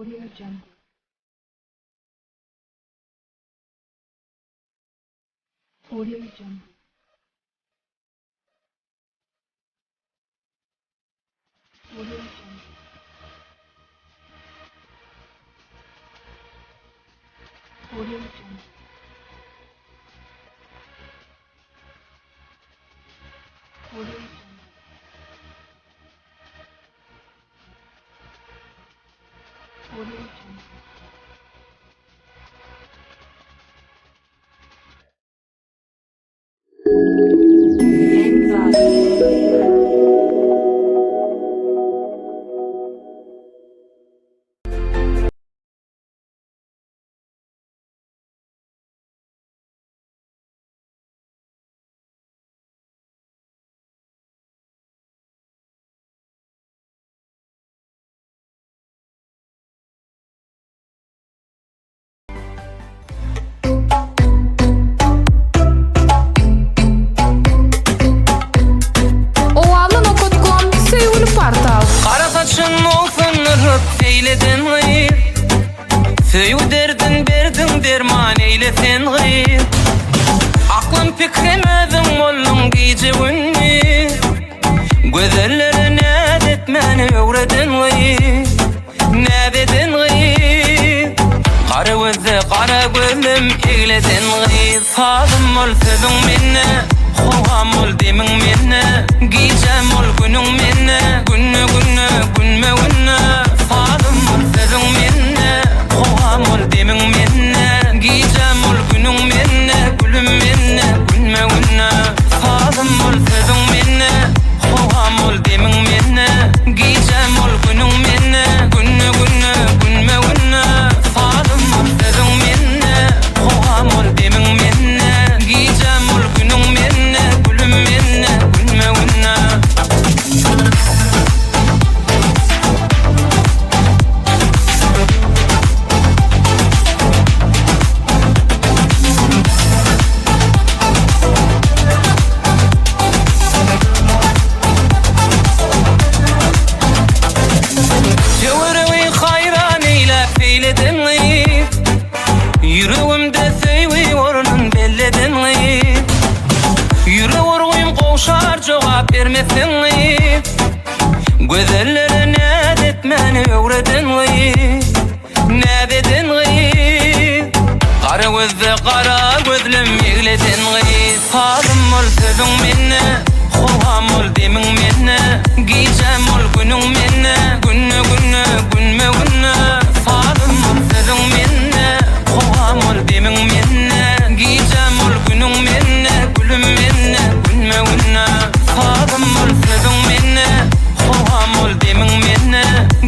Audio Jungle. Audio Jungle. Audio Jungle. Audio Jungle. Audio Jungle. Audio Jungle. Owazly nokat kom söýgüli portal. Gara saçyn bolsun nyrhyp seýleden gyz Söýgi derdin berdiň derman eýle sen gyz Aklym pikrim özüň bolduň gije gündiz Gözellere näz etmäni öwreden gyz Näz eden gyz Gara gözde gara gözlem egleden gyz Sazym bol sözüň mende Howam bol demiň mende Gijäm bol günüň mende Günde günde günme günde Sazym bol sözüň mende Howam bol demiň mende Gijäm bol günüň mende Gülüm mende günme günde Sazym bol sözüň mende Howam bol demiň mende Gijäm bol günüň mende Günde günde günme günde Sazym bol sözüň mende Howam bol demiň mende Gijäm bol günüň mende Gülüm mende günme günde. Töweregi haýran eýläp beýleden gyz, Ýüregimde söýgi ornun belleden gyz. Ýürek urgym gowşar jogap bermeseň gyz, Gözellere näz etmäni öwreden gyz. Näz eden gyz Gara gözde gara gözlem egleden gyz Sazym bol sözüň mende Howam bol demiň mende Gijäm bol günüň mende Günde günde günme günde Sazym bol sözüň mende Howam bol demiň mende Gijäm bol günüň mende Gülüm mende günme günde Sazym bol sözüň mende Howam bol demiň mende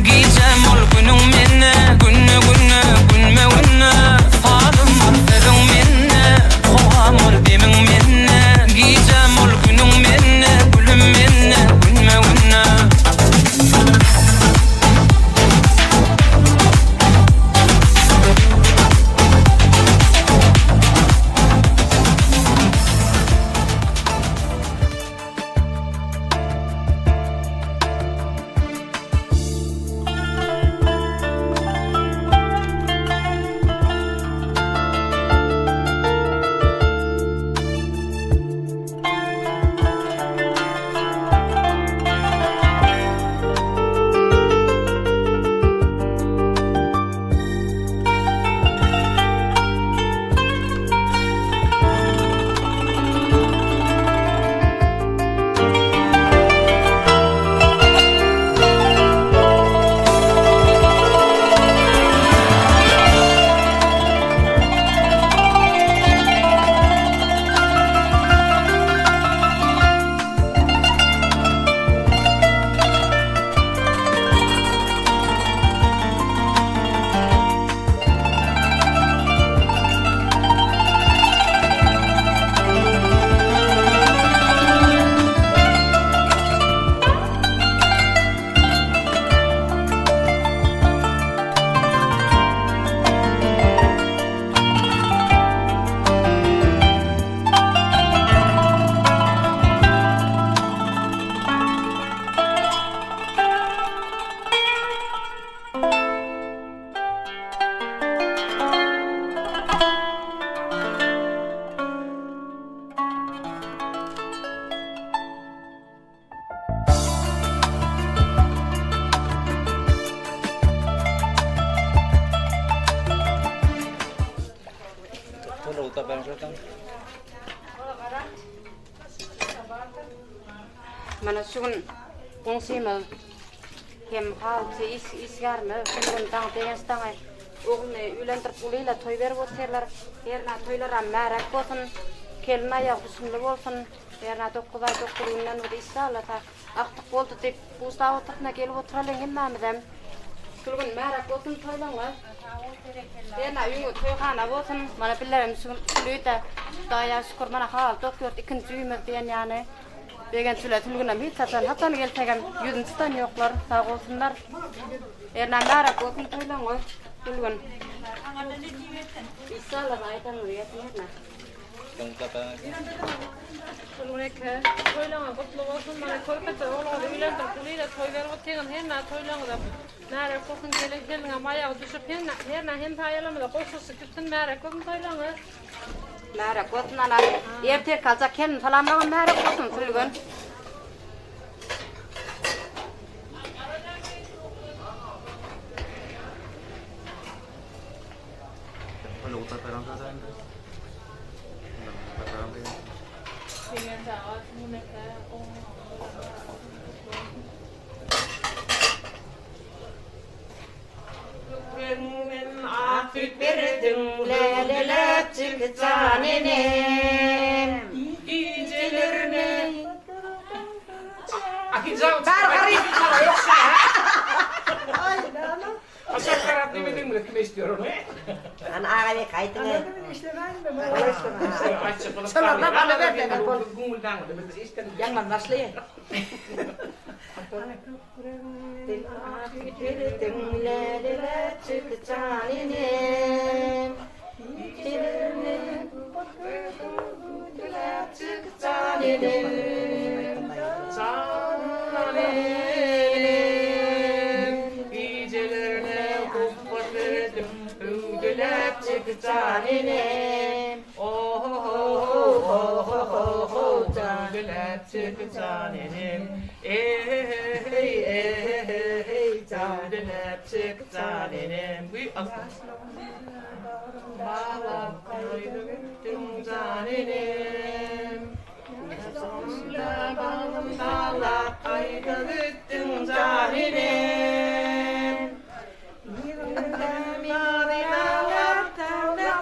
Gijäm bol günüň mende Günde günde günme günde Sazym bol sözüň mende Howam bol demiň mende Gijäm bol günüň mende Gülüm mende günme günde. Mana şu gün goňşymyz hem halyçy iş işgärimiz şu gün daň Begenç daňy ogluny öýlendirip ulyla toý berip otyrlar. Hernä toýlaram märek bolsun, gelin aýagy düşümli bolsun. Hernä 9 aý 9 günden bir inşallasa agtyk boldy diýip buşlap otyrsyna gelip oturalyň hemmämizem. Şu gün märek bolsun toýlaňyz. Hernä öýüňiz toýhana bolsun. Mana billerem şu gün ulyda Hudaýa şükür mana haly dokýort ikinji öýümiz diýen ýaly. Begenç bilen Sülgünem hiç haçan haçan gelsegem ýüzüni tutan ýoklar sag bolsunlar. Hernä märek bolsun toýlaňyz Sülgün. Inşallah aýdanyňyz gelsin hernä. Sülgün eke, toýlaňyz gutly bolsun. Mana körpeje ogluňyzy öýlendirip ulyda toý berip otyňyz hernä toýlaňyza märek bolsun gelen gelniňem aýagy düşüp hernä hemsaýalarymyza goşulyşyp gitsin märek bolsun toýlaňyz. Märek bolsun ana. Ertir kaljak gelin salamlagam märek bolsun Sülgün. Begenç aga, Sülgün eke, ogluňyz gutly bolsun. Köküňden ak süýt berdiň, läleläpjik jan enem. Gijelerine Diňläliläçik jan enem. Diňläliläçik jan enem. Jan enem. Gijelerine hupbat berdim, hüwdüläpjik jan enem. Ohohohohohoho, hüwdüläpjik jan enem. Eý, eý, hüwdüläpjik jan enem. Baglap gaýdyp gitdiň jan enem. Bagym baglap gaýdyp gitdiň jan enem.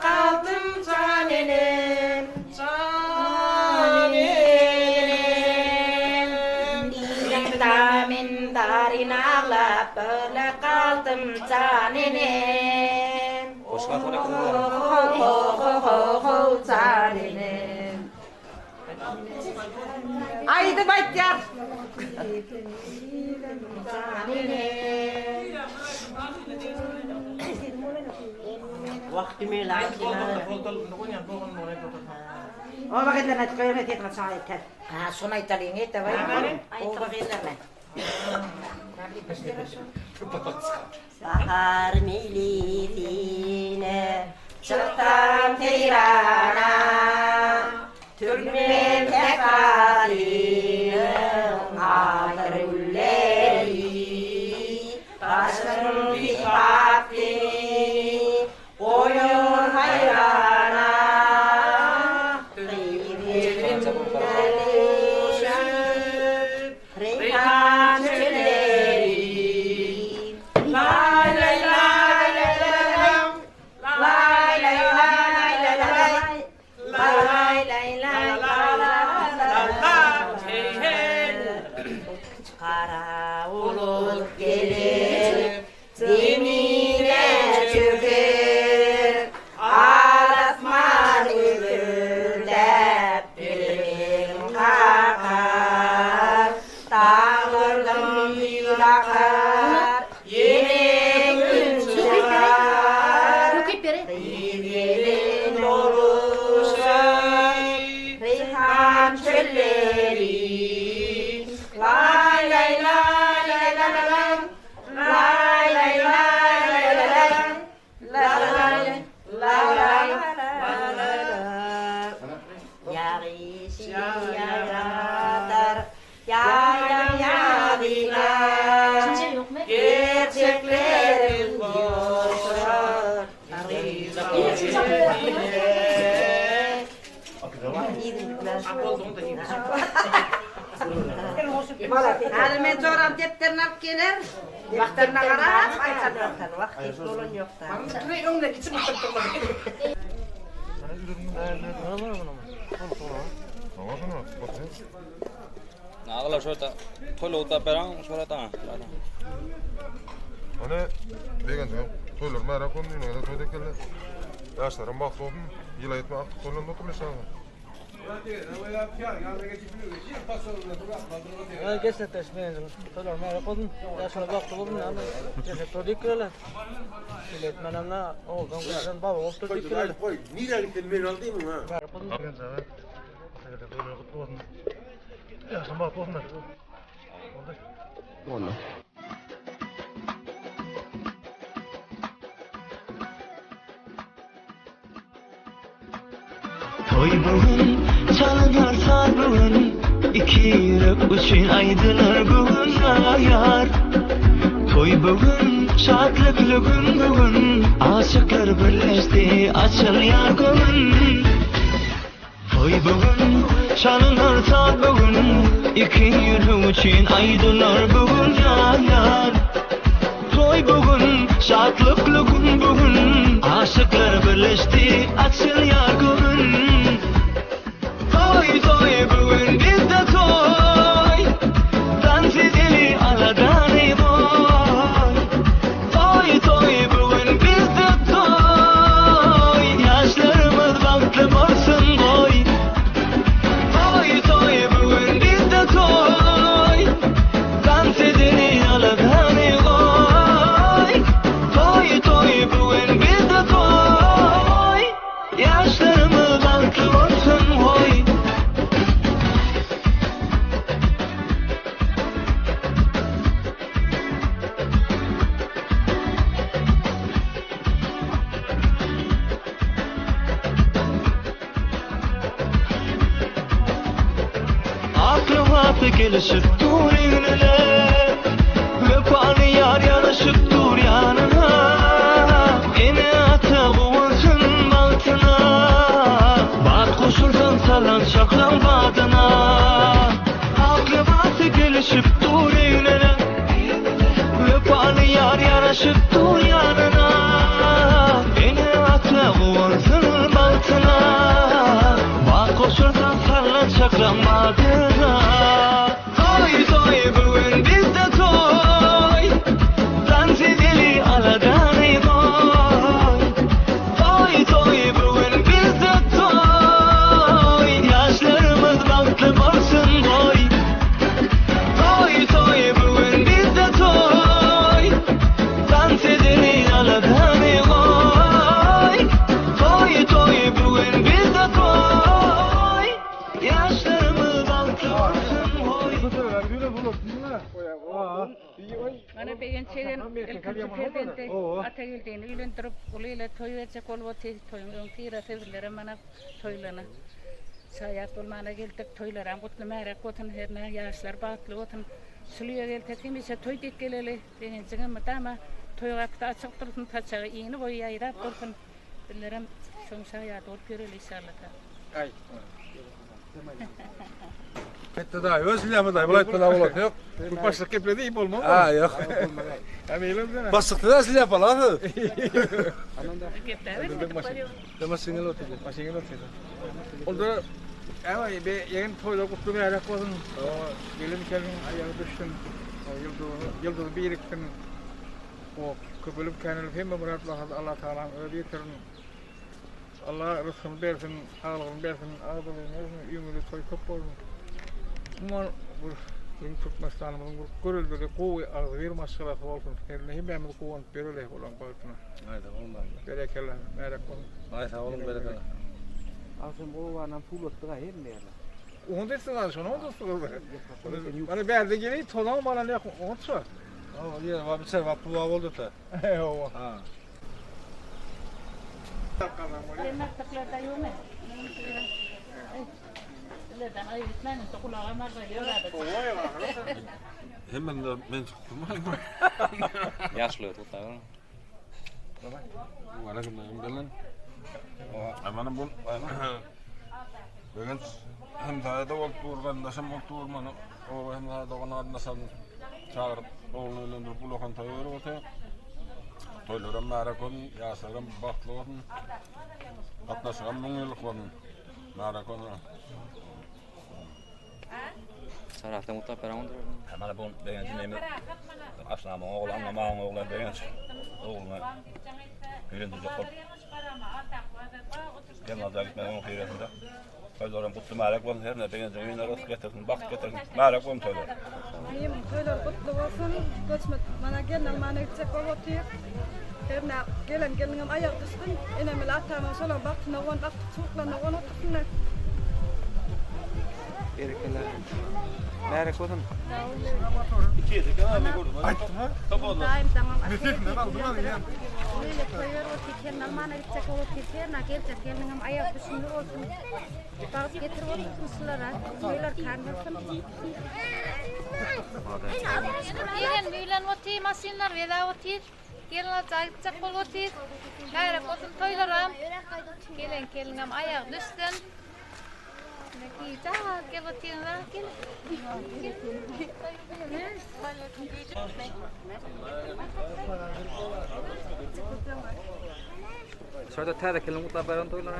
Galdym jan enem, jan enem. Diýemda men zaryn aglap birle galdym jan enem. Ho-ho-ho-ho jan enem. Aýdym aýtýar. Jan enem. Oba gyzlaryna aýdyp goýaň ertir çaý aýtar. Ha, şony aýdalyň, daway. Oba gyzlaryna. Bahar meýlisine çyksam seýrana, Türkmen sährasynyň atyr gülleri, Başyň sypap seni goýar haýrana. Reýhan çölleri. Laý laý laý laý laý laý laý laý laý laý laý. Häzir men joram depderini alyp geler. Depderine garap aýtsam. Wah, hiç bolan ýok-da. Nagla şo ta toýla utap beraň şora ta. Ony begenjiň toýlar märäk bolsun, ýöne toý dek geldi. Ýaşlaram bagtly bolsun, ýyla ýetme aktyk toýlanda oturly şaga. Geçen begenjiň toýlar märäk bolsun, ýaşlar bagtly bolsun, geçen toý dek geldi. Millet menemle oguldan gyzdan baba bolup dur dek geldi. Nirä gitdi men aldym ha. Begenjiň toýlar gutly bolsun. Ýaşlar bagtly bolsunlar. Boldy. Boldy. Toý bu gün, çalynar saz bu gün, Iki ýürek üçin aýdylar bu gün ýar. Toý bu gün, şatlykly gün bu gün, Aşyklar birleşdi, açylýar göwün. Toý bu gün, çalynar saz bu gün, Iki ýürek üçin aýdylar bu gün ýar. Toý bu gün, şatlykly gün bu gün, Aşyklar birleşdi, açylýar göwün. Toý, toý bu gün bizde toý, Dans edeli aladany goý. Toý, toý bu gün bizde toý, Ýaşlarymyz bagtly bolsun goý. Toý, toý bu gün bizde toý, Dans edeli aladany goý. Toý, toý bu gün bizde toý, Ýaşlarymyz bagtly bolsun goý. Akly-baty gelişip dur egnine, Wepaly ýar ýaraşyp dur ýanyna. Ene-ata guwansyn bagtyna, Bat goşulsyn sallançaklaň badyna. Akly-baty gelişip dur egnine, Wepaly ýar ýaraşyp dur ýanyna. Ene-ata guwansyn bagtyna, Bat goşulsyn sallançaklaň badyna. Toý, toý, bu gün bizde toý, Dans edeli aladany goý. Toý, toý, bu gün bizde toý, Ýaşlarymyz bagtly bolsun goý. Toý, toý, bu gün bizde toý, Dans edeli aladany goý. Toý, toý, bu gün bizde toý, Ýaşlarymyz bagtly bolsun goý. Mana Begenç egen ilkinji perzenti Atageldini öýlendirip, uly ile toý berjek bolup otyr. Toýuň öňüsyrasy bizlerem mana toýlana şaýat bolmana geldik. Toýlaram gutly märek bolsun, hernä ýaşlar bagtly bolsun. Şul öýe gelsek hemişe toý diýip geleli. Begenjiňem mydama toý gapysy açyk dursun, saçagy ini boýy ýaýrap dursun. Bizlerem şoň şaýady bolup ýöreli inşallata. Ketde daýy öz bilýärmi daýy bul aýtmasa bolat ýok. Bu başlyk gepledi iyi bolmaz. Ha ýok. Başlykda da siz ýapalarsyz. Maşynyň oturdy. Maşynyň oturdy. Olda ama be ýegen toýlar gutly mübärek bolsun. Gelin gelin aýagy düşsün. Ýyldyzy ýyldyzy biriksin. O köpelip känelip hemme myrat maksat Allah Tagalaň özi ýetirsin. Allah rysgyny bersin, saglygyny bersin, agzybirligini bersin, öýüňizde toý köp bolsun. Umuman bir biziň Türkmenistanymyzyň bir göreldeli gowy agzybir maşgalasy bolsun. Herne hemmämiz guwanyp ýöreli olaryň bagtyna. Aý sag boluň daýy. Berekella, märek boluň. Aý sag boluň berekella. Agşam gowanam suwlatdyk-a hemme ýerler. Oňa dessin şony oňa dessin. Mana bärde geli tozan balan ýok, oňa Hawa, ýer bar, içer bar, pul bar boldy-da. Hawa. Ha. Sen agtyklarda ýokmy? Sizlerden aýyp etmäň, indi gulagam alga ýör adat. Hemmende men çykdym. Ýaşuly tutagyn. Aleyküm bilen. Amanam bul. Begenç. Hemsaýa-da bolup dur, garyndaşam bolup dur. Mana oba hemsaýa dogan garyndaşlaryny çagyryp, ogluny öýlendirip ulakan toý berip otyr. Toýlaram märek bolsun, ýaşlaram bagtly bolsun. Gatnaşygam müňýyllyk bolsun. Märek bolsun. Çarapdan gutlap beren ondur. Mana bu begenç neme? Aşnamyň ogly, Annamagyň ogly begenç. Ogluny öýlendirjek bolup. Gelmazda gitmegiň öňüsyrasynda. Toýlaram gutly märek bolsun, herne begenjiň öýüne rysk getirsin, bagt getirsin. Märek bolsun toýlar. Iýmiň toýlar gutly bolsun. Göçme mana gelin almana gitjek bolup otyr. Herne gelen geliniňem aýagy düşsün. Enem bilen atamam şolaň bagtyna guwanyp agtyk çuwuklaryna guwanyp otursynlar. Berekella. Märek bolsun. Gelin öýlenip otyr, maşynlar bezäp otyr. Gelin aljaga gitjek bolup otyr. Märek bolsun toýlaram. Gelen gelinem aýagy düşsün. Şurada täze kelin gutlap beren toýlar.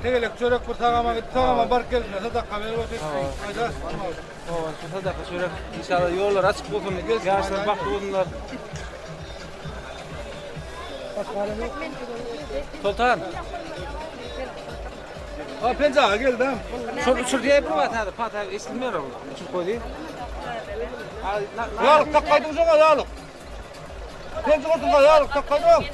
Tegelek çörek bir tagama git, tagama baryp gelsin, sadaka berip otyr. Aýda. Hawa, şu sadaka çörek. Inşallah ýollar açyk bolsun, ýaşlar bagtly bolsunlar. Soltan. Ha penjaga geldi. Şol uçur diýip bir wagt häzir pata eşidilmeýär ol. Uçup goýdy. Ýalyk takgaýdyň şoňa ýalyk. Penji gurduňa ýalyk takgaýdyň.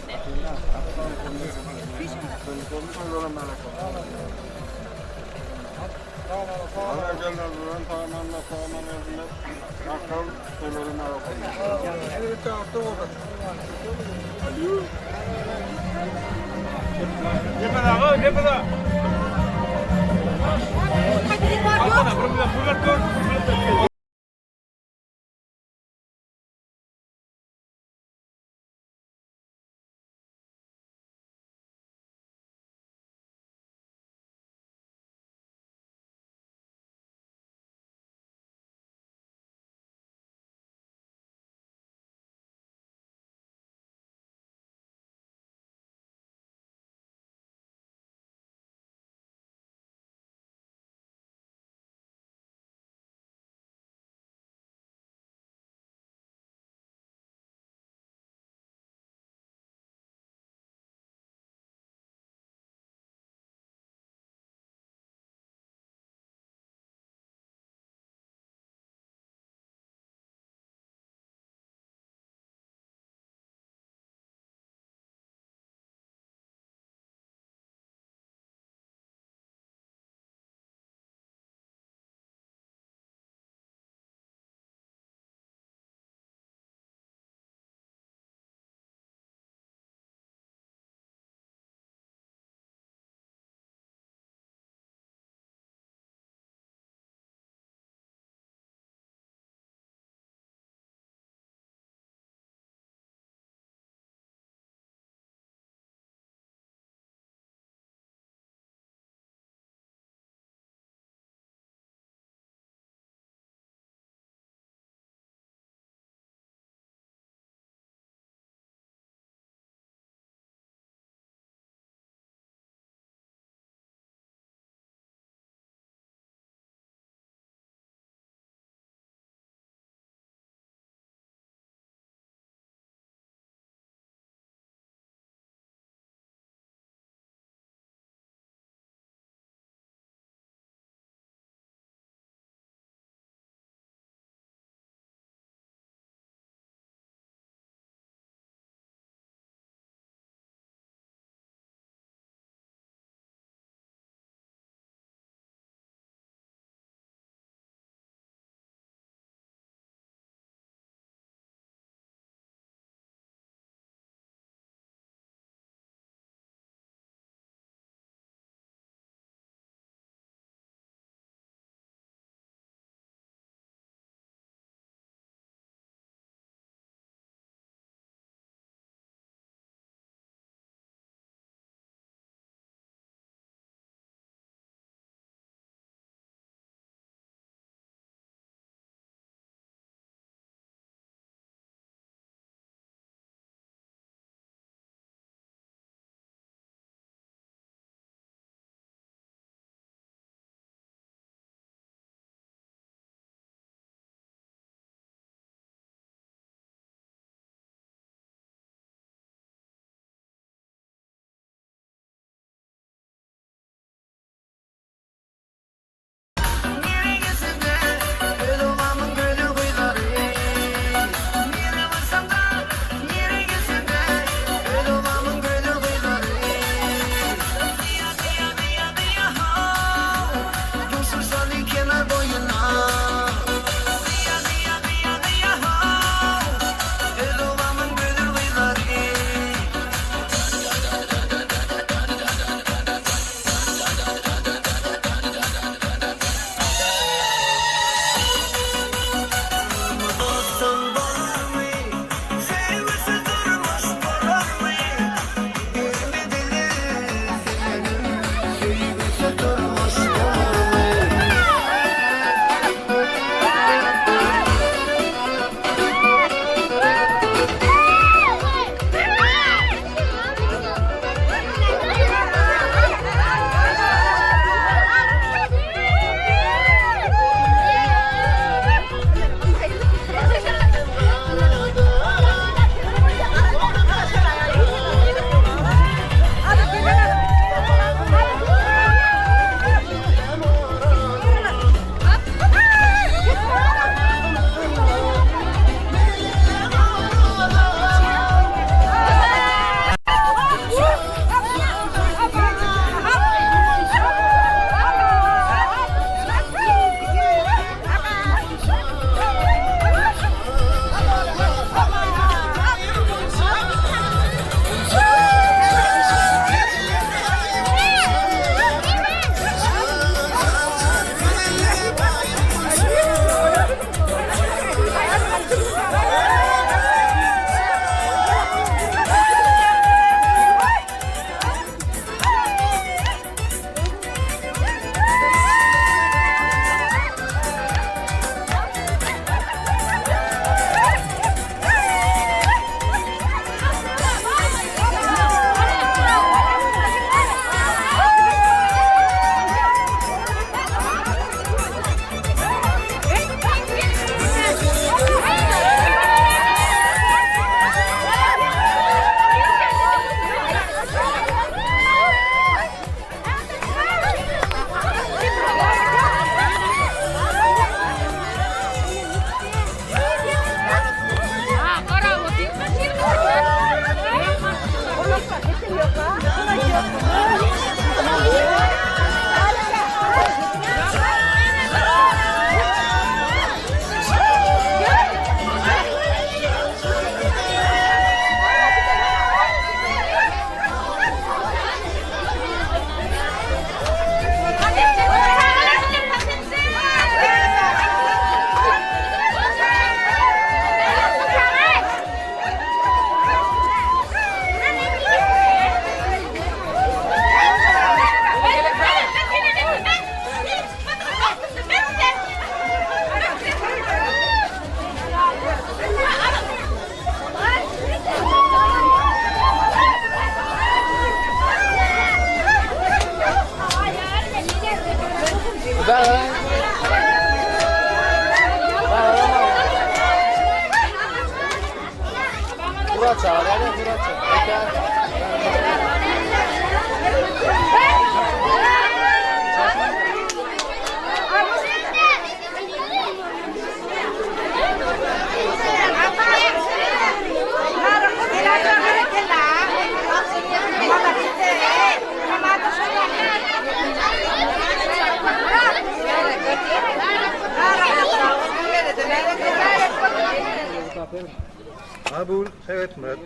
Ha bu Seyitmyrat.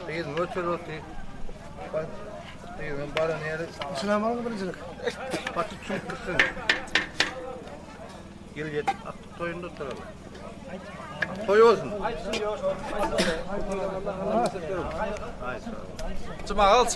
Gyzyny götürip otdy. Gyzynyň baran ýeri. Içine almaly birinjilik. Gaty çüňk gitsin. Ýyl ýetip akdyk toýunda oturalım. Toý bolsun. Cuma alç.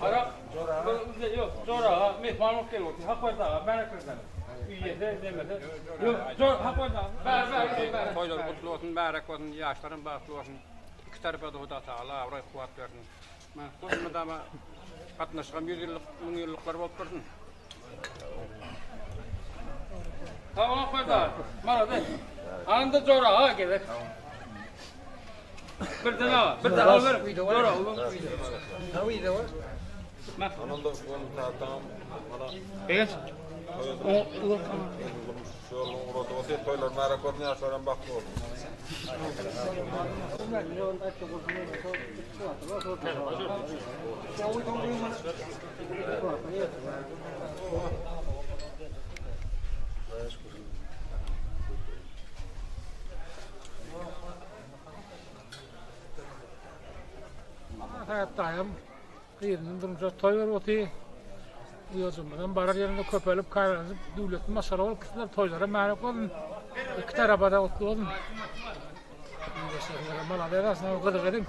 Ara, yok, zora, mehman olup gelip otyr. Hak barda, bäreklerden. Üýede, demede. Yok, zor, hak barda. Bär, bär, bär. Toýlar gutly bolsun, bärek bolsun, ýaşlaryň bagtly bolsun. Iki tarapa-da Huda Tagala abraý kuwwat bersin. Mana mydama gatnaşygam ýüz ýyllyk, müň ýyllyklar bolup dursun. Sag bol Akberdi Malades. Ananda jora ha gezek. Birden aga, birden al ber. Jora ulan. Ananda tamam. Begenç. Şu ýoluň ugrady bolsa, toýlar märäk bolsun, ýaşlaram bagtly bolsun. Sagat daýym gyzynyň durmuşa toý berip otyr. Uýajygymyzam barar ýerinde köpelip, kararlaşyp, döwletli maşgala bolup gitsinler, toýlara märek bolsun. Iki tarapa-da gutly bolsun. Ildeşlerimize malades aslynda gyzyk ediň.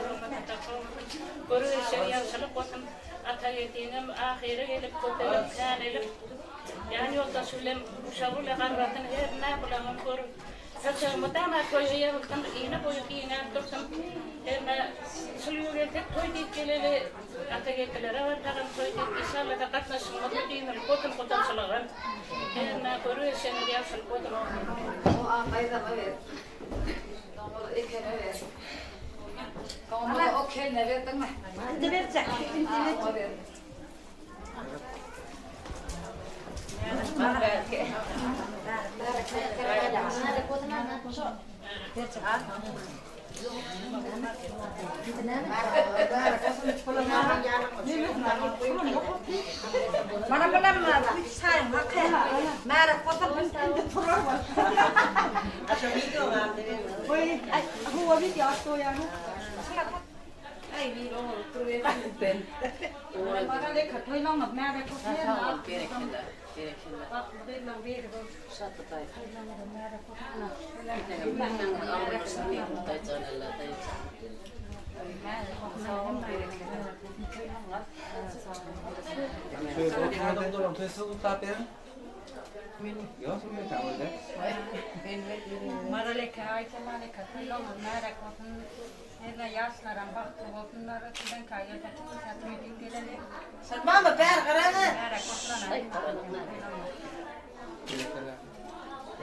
hormatyna bolsun. Görüp-eşiden ýagşylyk bolsun. Atageldiňem ahyry gelip, köpelip, känelip, ýan ýoldaşy bilen Şagüle garrasyn, hernä bulaňam görüp, saçagy mydama toýa ýazylsyn, yna boýy giňäp dursun. Hernä şul ýyl gelsek toý diýip geleli, Atageldilere barsagam toý diýip, inşallada gatnaşygymyz müdimilik bolsun, gudaçylygam. Hernä görüp-eşideniňiz ýagşylyk bolsun. O gaýzama ber. Doňuz ekene ber. Doňuzy o keline berdiňmi? Indi berjek. Indi berjek. Mana bulam üç çaýyň haky. Märek bolsa indi turar. Ay, huwa video açdy oýany. Maral eke, Aýjemal eke, toýlaryňyz märek bolsun. Hernä ýaşlaram bagtly bolsunlar. Siziňkä gelse kimse toý diýip geleli. Mama bäri garana. Märek bolsun.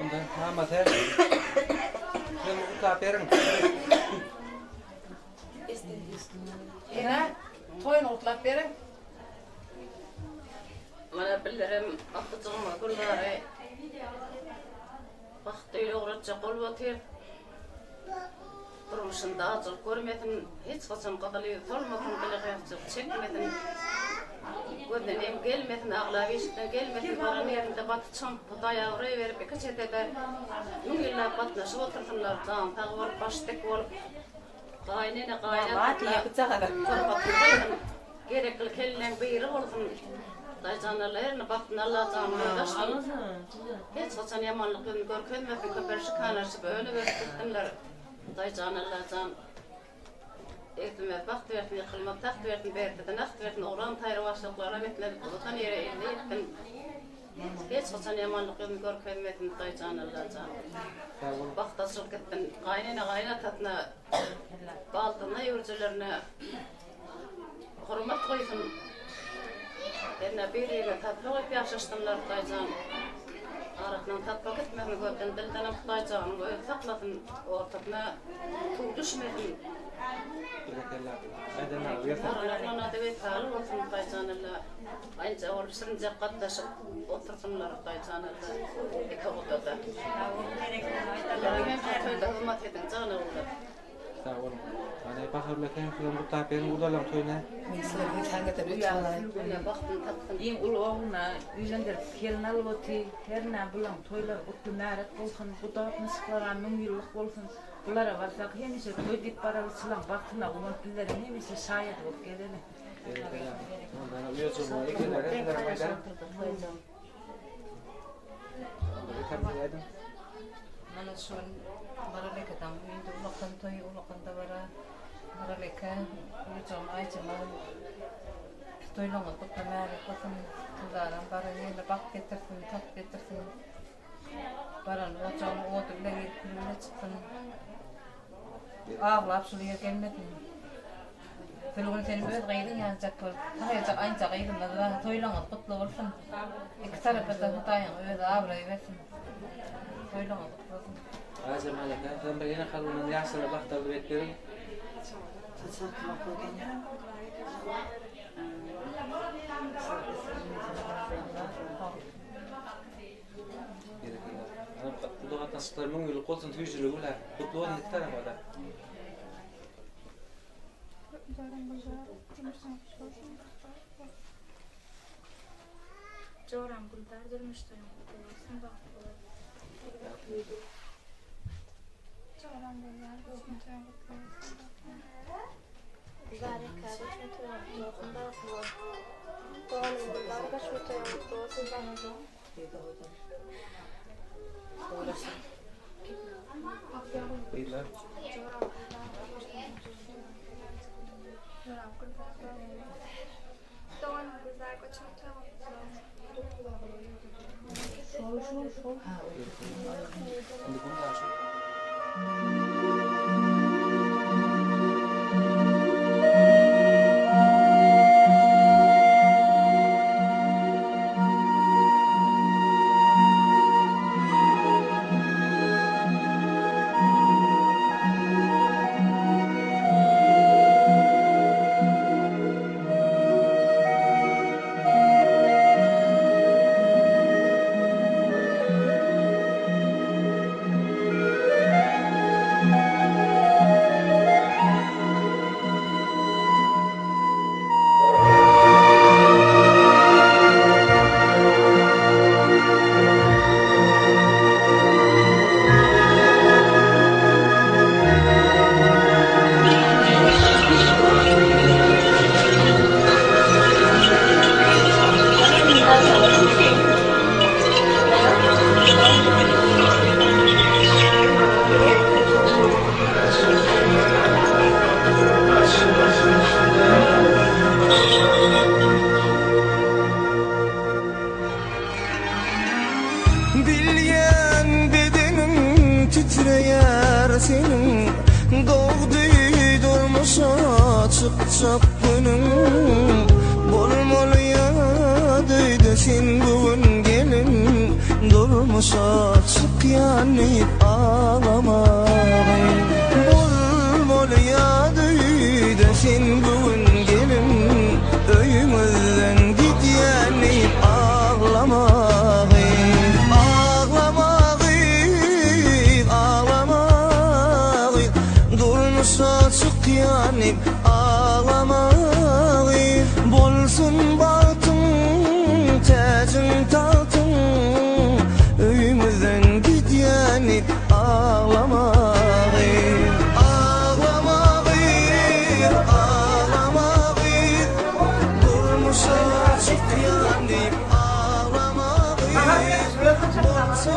Onda mama sen. Sen gutlap beriň. Ene, toýuny gutlap beriň. Mana bildirem agtyjygyma Gülnary bagtly öýle ugratjak bolup otyr. Durmuşynda ajylyk görmesin, hiç haçan gyzyl ýüzi solmasyn, dili gyýakjyk çekmesin. Gözüne nem gelmesin, aglap işikden gelmesin, baran ýerinde baty çomp Hudaý abraý berip iki çetede müň ýyllap gatnaşyp otursynlar, jany sag bolup, başy dik bolup. Gaýynene gaýynatasyna hormatly goýsun. Gerekli kelleň biri bolsun. Daýjan Alla herini bagtyny Allajan özi açsyn. Hiç haçan ýamanlyk ýüzüni görkezmesin köpelişik hanaşyp önüp ösüp gitsinler. Daýjan Allajan egsilmez bagt bersin ýykylmaz tagt bersin berdiden agt bersin oglan taýry başlyklara beslenip uzadan ýere elini ýetsin. Hiç haçan ýamanlyk ýüzüni görkezmesin Daýjan Allajan. Bagt açylyp gitsin. Gaýynene gaýynatasyna baldyzyna ýüwürjilerine Hormat goýsun. Hernä bir-birine sarpa goýup ýaşaşsynlar Hudaýjan. Arasyndan sarpa gitmesin, gözden dildenem Hudaýjanyň özi saklasyn, ortasyna suw düşmesin. Berekella. Aýdanlaryňyz gelsin. Aralarynada wepaly bolsun Hudaýjan Alla. Aýynja bolup şirinjek gatnaşyp otursynlar Hudaýjan Alla. Iki gudada. Hem toýda hyzmat ediň jan ogullar. Sag boluň. Hany Bahar bilen sen sizem gutlap beriň gudalaň toýuna. Men sizlere saňa-da üç balaý. Iň uly ogluna öýlendirip gelin alyp oty. Hernä bulaň toýlary gutly märek bolsun, guda gatnaşyklaram müňýyllyk bolsun. Bulara barsak hemişe toý diýip baraly çylaň bagtyna guwanyp bizlerem hemişe şaýady bolup gezeli. Berekella. Ondan uýajygyma ekenlere sizlerem aýdaň. Mana şu gün Maral ekedaň öýünde ulakan toý, ulakan dabara. Maral eke, uýajygym Aýjemal toýlaryňyz gutly märek bolsun. Hudaýam baran ýerine bagt getirsin, tagt getirsin. Baran ojagyň ody bile girip, küli bile çyksyn. Aglap şul ýere gelmesin. Sülgün seniň öz gyzyň ýalyjak bolup, taýajak aýnja gyzymyz bar. Toýlaryňyz gutly bolsun. Iki tarapa-da Hudaýyň özi abraý bersin. Toýlaryňyz gutly bolsun. Aýjemal aka, sen bir ene kalbyndan ýaşlara bagt arzuw edip beriň. Berekella. Guda gatnaşyklar müňýyllyk bolsun, süýjüligi bilen. Gutly bolsun iki tarapa-da. Joram Güldar durmuş toýuň gutly bolsun bagtly bol. Joram Güldar göçme toýuň gutly bolsun bagtly bol. Güldar eke göçme toýuň gutly bolsun bagtly bol. Doganym Güldar göçme toýuň gutly bolsun bagtly bol. Gyzlar. Doganym Gülzar göçme toýuň gutly bolsun. Bilýän bedenim titreýär seniň Dogdy durmuşa çykjak günüň Bolmaly ýat öýde sen bu gün gelin Durmuşa çykýan diýip aglamagyn Bolmaly ýat öýde sen bu gün gelin Öýüňizden gidýän diýip aglamagyn Aglama gyz, aglama gyz Durmuşa çykýan diýip aglama gyz Bolsun bagtyň, täjiň, tagtyň Öýüňizden gidýän diýip aglama gyz Aglama gyz, aglama gyz Durmuşa çykýan diýip aglama gyz Bolsun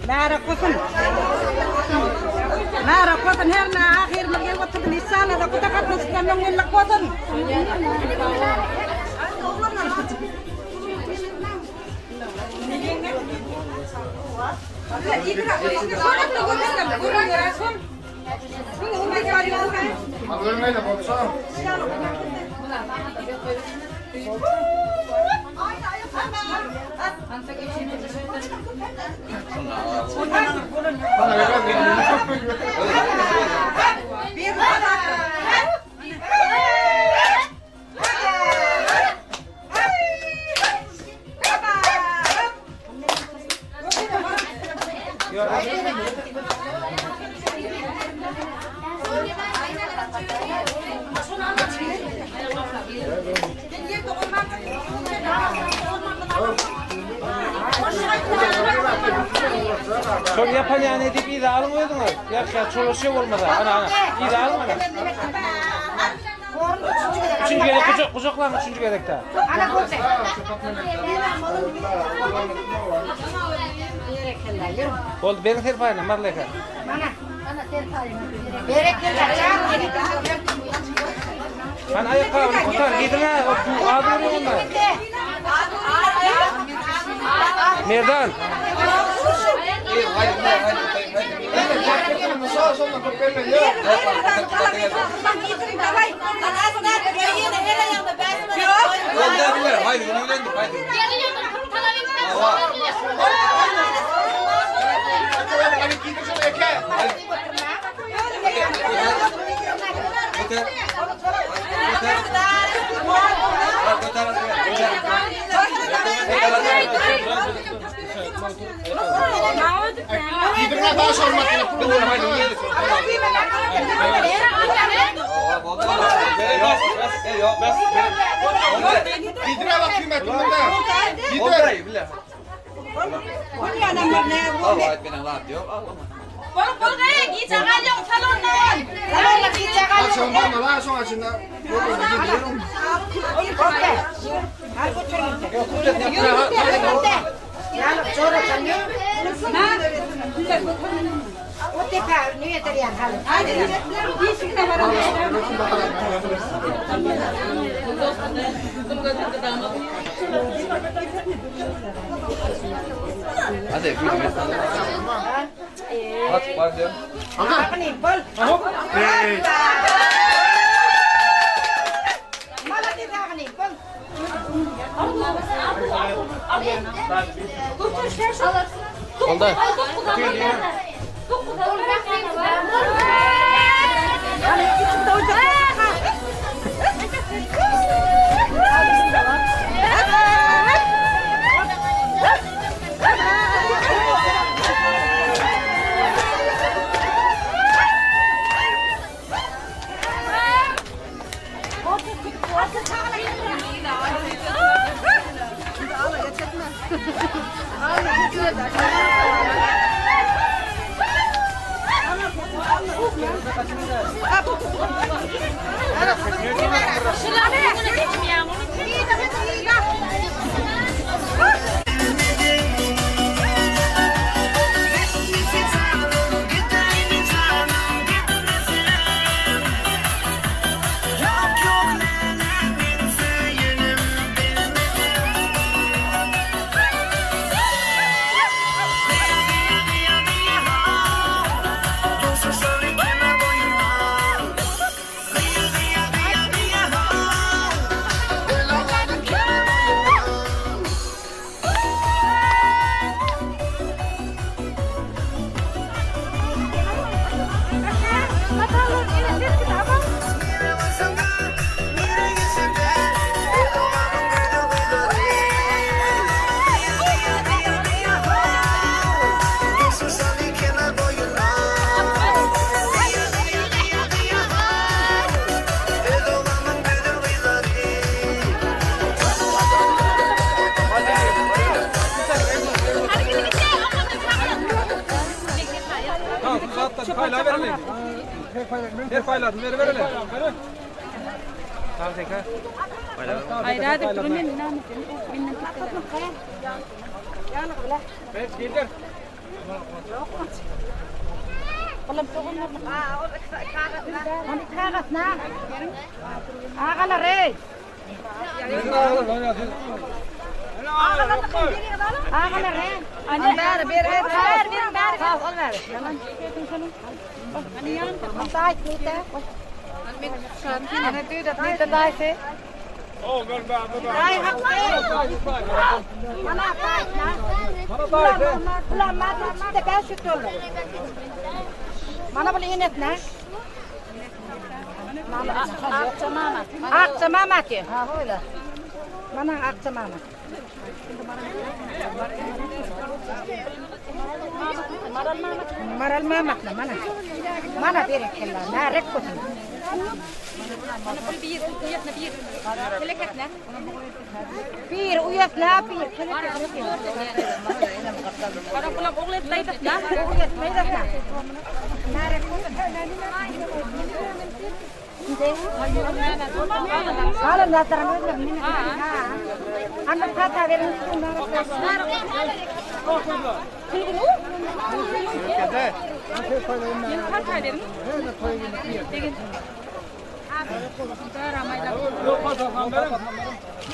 Mährek bolsun. Mährek bolsun her ne ahyrymyz gelip oturdym. Inşallah da guda gatnaşyklar müň ýyllyk bolsun. Şol ýapan ýany edip yza alyň özüňiz. Ýagşy çolaşýa bolmasa. Ana ana. Yza alyň ana. Üçünji gezek gujak gujaklaň üçünji gezekde. Ana görse. Boldy beriň serpaýyny Marleka. Mana. Berekella. Hany aýakgabyny kutar giýdiň ha. O az görüň onda. Merdan.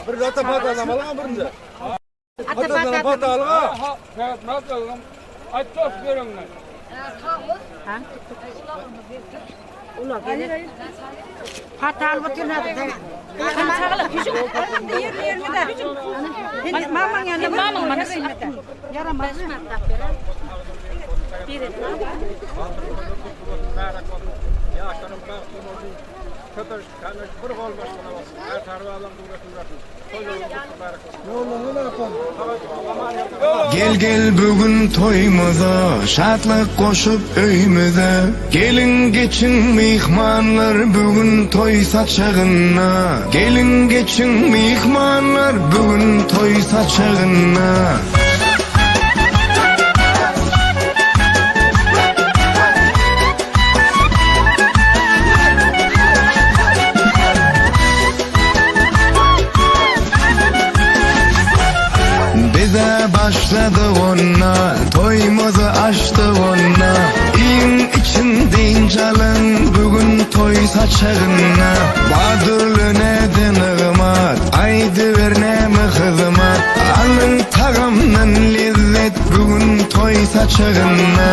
Bir zat da patlamalım birinci. Ata patalyga. Serhat özüň aýt dost ýöregiňden. Patalyk oturyn hadi. Mamaň ýanynda mamaň mana Ýaramaz. Ýaşlaryň bagtly bolsun. Köpeliş, kömeliş bir gol maşgala bolsun. Ärtary babaň döwletini bersin. Gel gel bugün toýumyza, Şatlyk goşup öýmüze. Geliň geçiň myhmanlar bugün toý saçagynda. Geliň geçiň myhmanlar bugün toý saçagynda. Bize başlady onda, Toýumyzy açdy onda. Iýiň içiň dynç alyň, Bu gün toý saçagynda. Bar dürli näde nygmat, Aýdyber näme hyzmat. Alyň tagamdan lezzet, Bu gün toý saçagynda.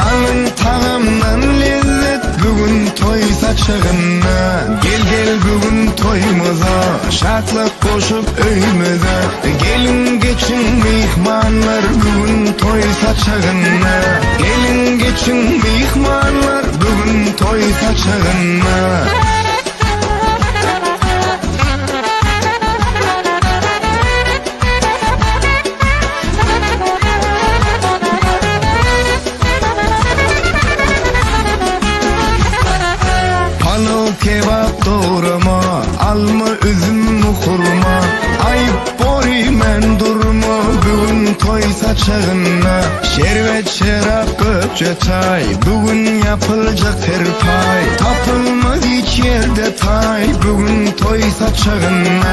Alyň tagamdan lezzet, Bu gün toý saçagynda. Gel gel bu gün toýumyza, Şatlyk goşup öýmüze. Geliň geçiň myhmanlar, Bu gün toý saçagynda. Geliň geçiň myhmanlar, Bu gün toý saçagynda. Palaw kebap dograma, alma üzüm hurma, Aýyp bor iýmän durma, bu gün toý saçagynda. Şerbet şerap gökje çaý, bu gün ýapyljak serpaý. Tapylmaz hiç ýerde taý, bu gün toý saçagynda.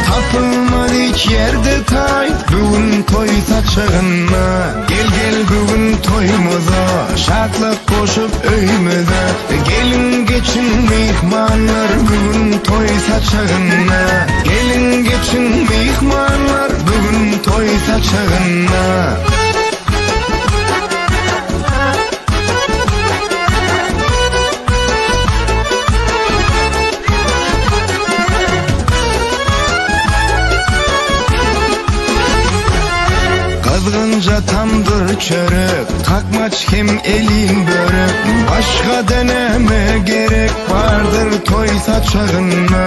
Tapylmaz hiç ýerde taý, bu gün toý saçagynda. Gel gel bu gün toýumyza, Şatlyk goşup öýmüze. Geliň geçiň myhmanlar, bu gün toý saçagynda. Geliň geçiň myhmanlar, bu gün toý saçagynda. Gyzgynja tamdyr çörek, Kakmaç hem elin börek. Başga da näme gerek Bardyr toý saçagynda.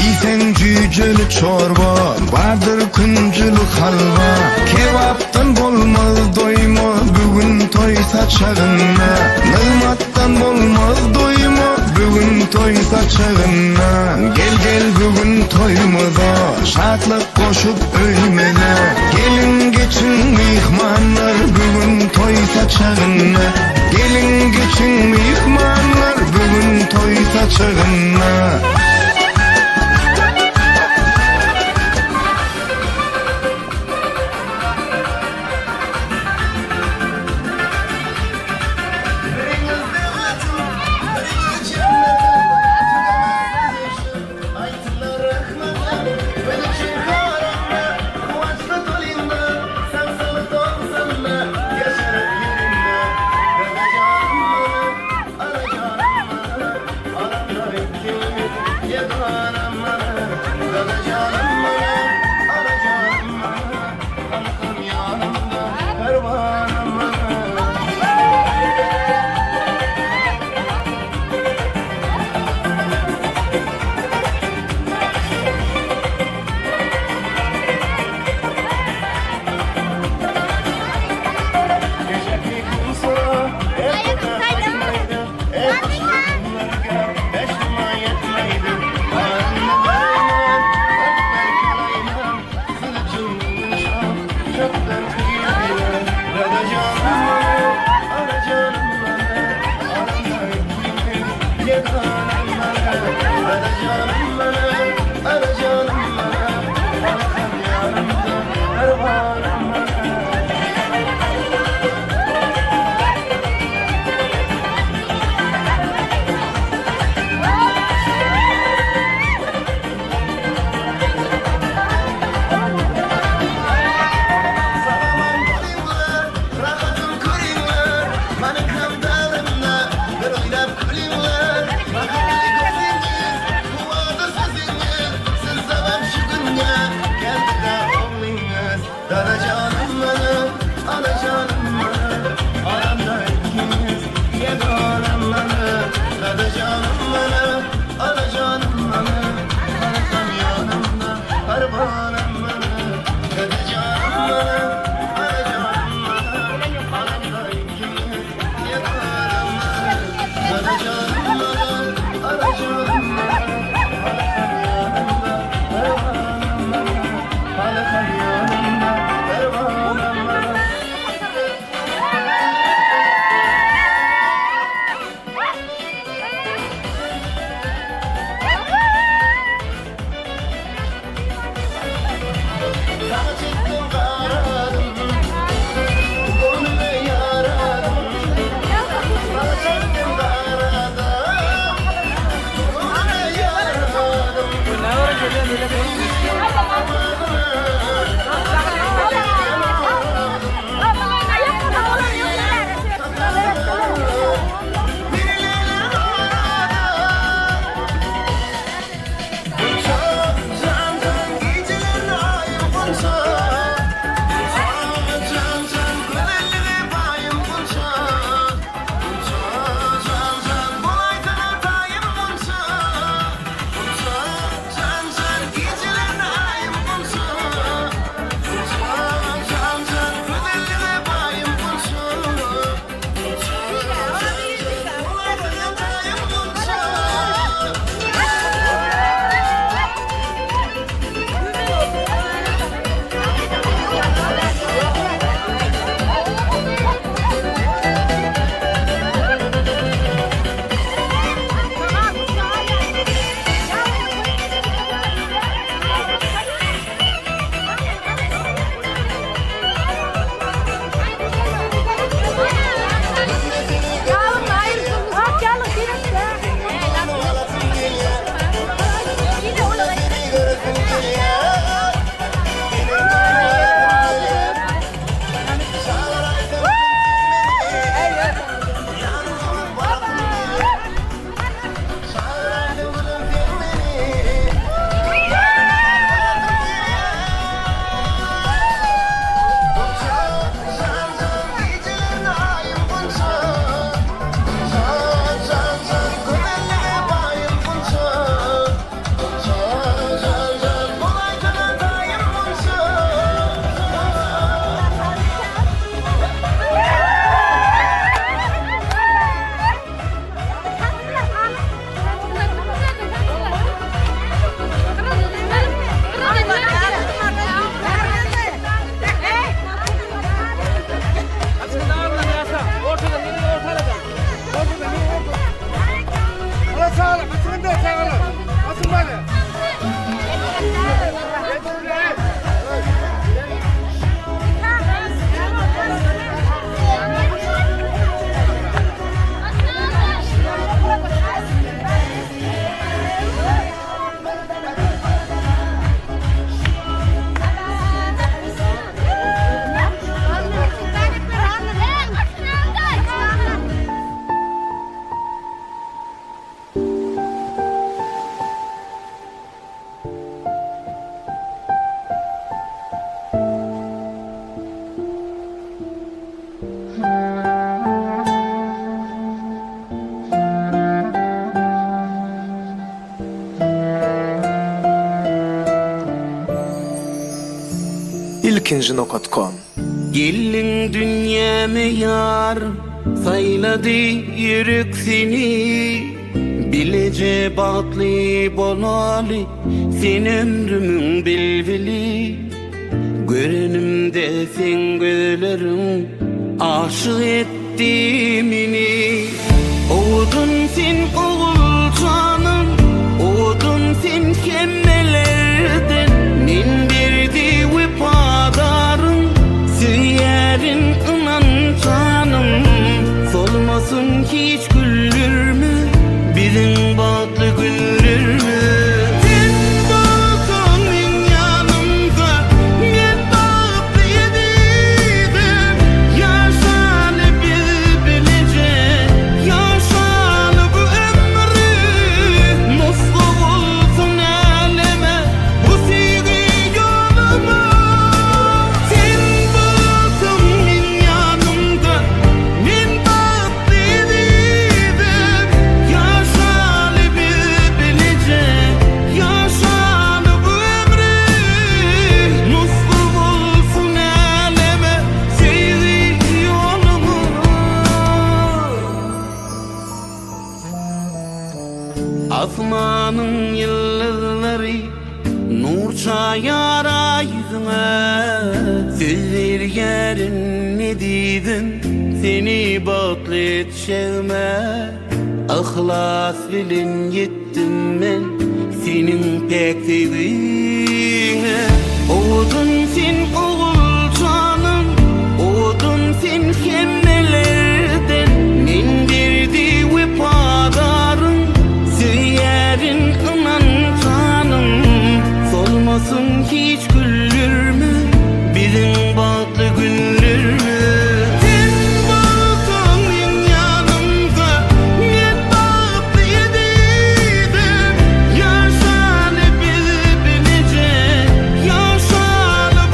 Iýseň jüýjeli çorba, Bardyr künjüli halwa. Kebapdan bolmaz doýma, Bu gün toý saçagynda. Nygmatdan bolmaz doýma, Bu gün toý saçagynda. Gel gel bu gün toýumyza, Şatlyk goşup öýmüze. Geliň geçiň myhmanlar, Bu gün toý saçagynda. Geliň geçiň myhmanlar, Bu gün toý saçagynda. çagalar, açyň da çagalar. Açyň bari. Ilkinji nokat kom. Geldiň dünýäme ýar, saýlady ýürek seni, Bileje bagtly bolaly, sen ömrümiň bilbili. Görenimde seň gözleriň aşyk etdi meni. Owadan sen oguljanym, owadan sen hemmelerden. Men berdi wepadaryn, söýýärin ynan janym. Solmasyn hiç güllürmi biziň bagtly günlerimiz. Sen bolsaň meň ýanymda, men bagtly ezizim. Ýaşaly biz bileje, ýaşaly bu ömri. Nusga bolsun äleme bu söýgi ýolumyz. Sen bolsaň meň ýanymda, men bagtly ezizim. Ýaşaly biz bileje, ýaşaly bu ömri. Nusga bolsun äleme söýgi ýolumyz. Asmanyň ýyldyzlary nur çaýar aý ýüzüňe. Söz berýärin ezizim, seni bagtly etjegime. Yhlas bilen ýetdim men seniň päk söýgiňe. Owadan sen oguljanym, owadan sen hemmelerden. Men berdi wepadaryn, söýýärin ynan janym. Solmasyn hiç güllürmi biziň bagtly günlerimiz. Sen bolsaň meň ýanymda, men bagtly ezizim. Ýaşaly biz bileje, ýaşaly.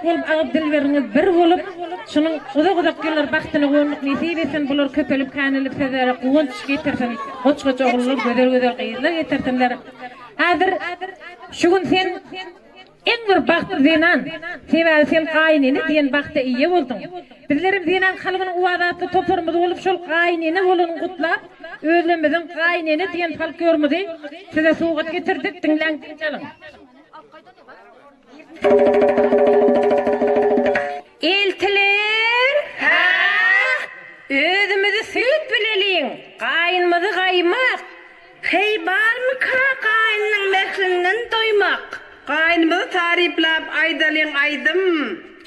bolup agyz dilberiňiz bir bolup, şunuň uzak-uzak ýyllar bagtyna guwanmak nesip etsin, bular köpelip känelip sizlere guwanç getirsin, goç-goç ogullar, gözel-gözel gyzlar getirsinler. Häzir şu gün sen Iň bir bagtly zenan, sebäbi sen gaýynene diýen bagta eýe bolduň. Bizlerem Zenan kalbynyň owazy atly toparymyz bolup şol gaýynene bolanyny gutlap, özlerimiziň gaýynene diýen folklorymyzy size sowgat getirdik, diňläň dynç alyň. Eltiler! Hä? Özümizi süýt bileliň, gaýynymyzy gaýmak. Heý, barmyka gaýnynyň mährinden doýmak? Gaýnymyzy taryplap aýdalyň aýdym.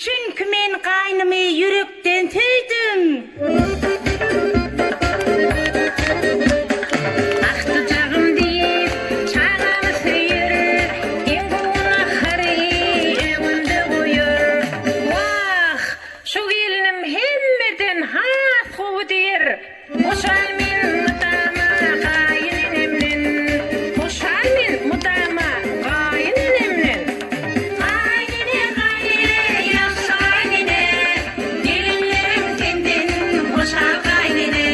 Çünki men gaýnymy ýürekden söýdüm. Agtyjagym diýip, çagamy söýer, Iň gowy nahary öňümde goýar. Wah, şu gelnim hemmeden has gowy diýer. Hoşal men mydama gaýyn enemden, Hoşal men mydama gaýyn enemden. Gaýyn ene, gaýyn ene, ýagşy gaýyn ene, Gelinlerim senden hoşal gaýyn ene.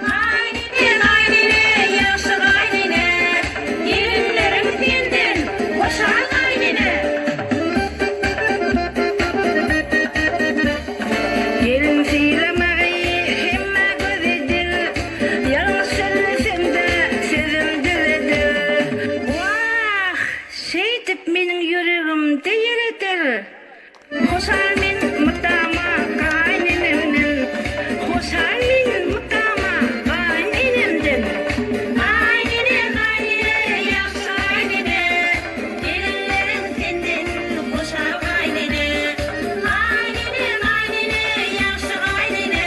Gaýyn ene, gaýyn ene, ýagşy gaýyn ene, Gelinlerim senden hoşal gaýyn ene. Gelin sylamagy hemmä göz edil, Ýalňyş sözlesem-de sözüm düzedil. Wah, şeýdip meniň ýüregimde ýer eder. Hoşal men mydama gaýynenemden, Hoşal men mydama gaýynenemden. Gaýynene, gaýynene, ýagşy gaýynene, Gelinleriň senden hoşal gaýynene. Gaýynene, gaýynene, ýagşy gaýynene,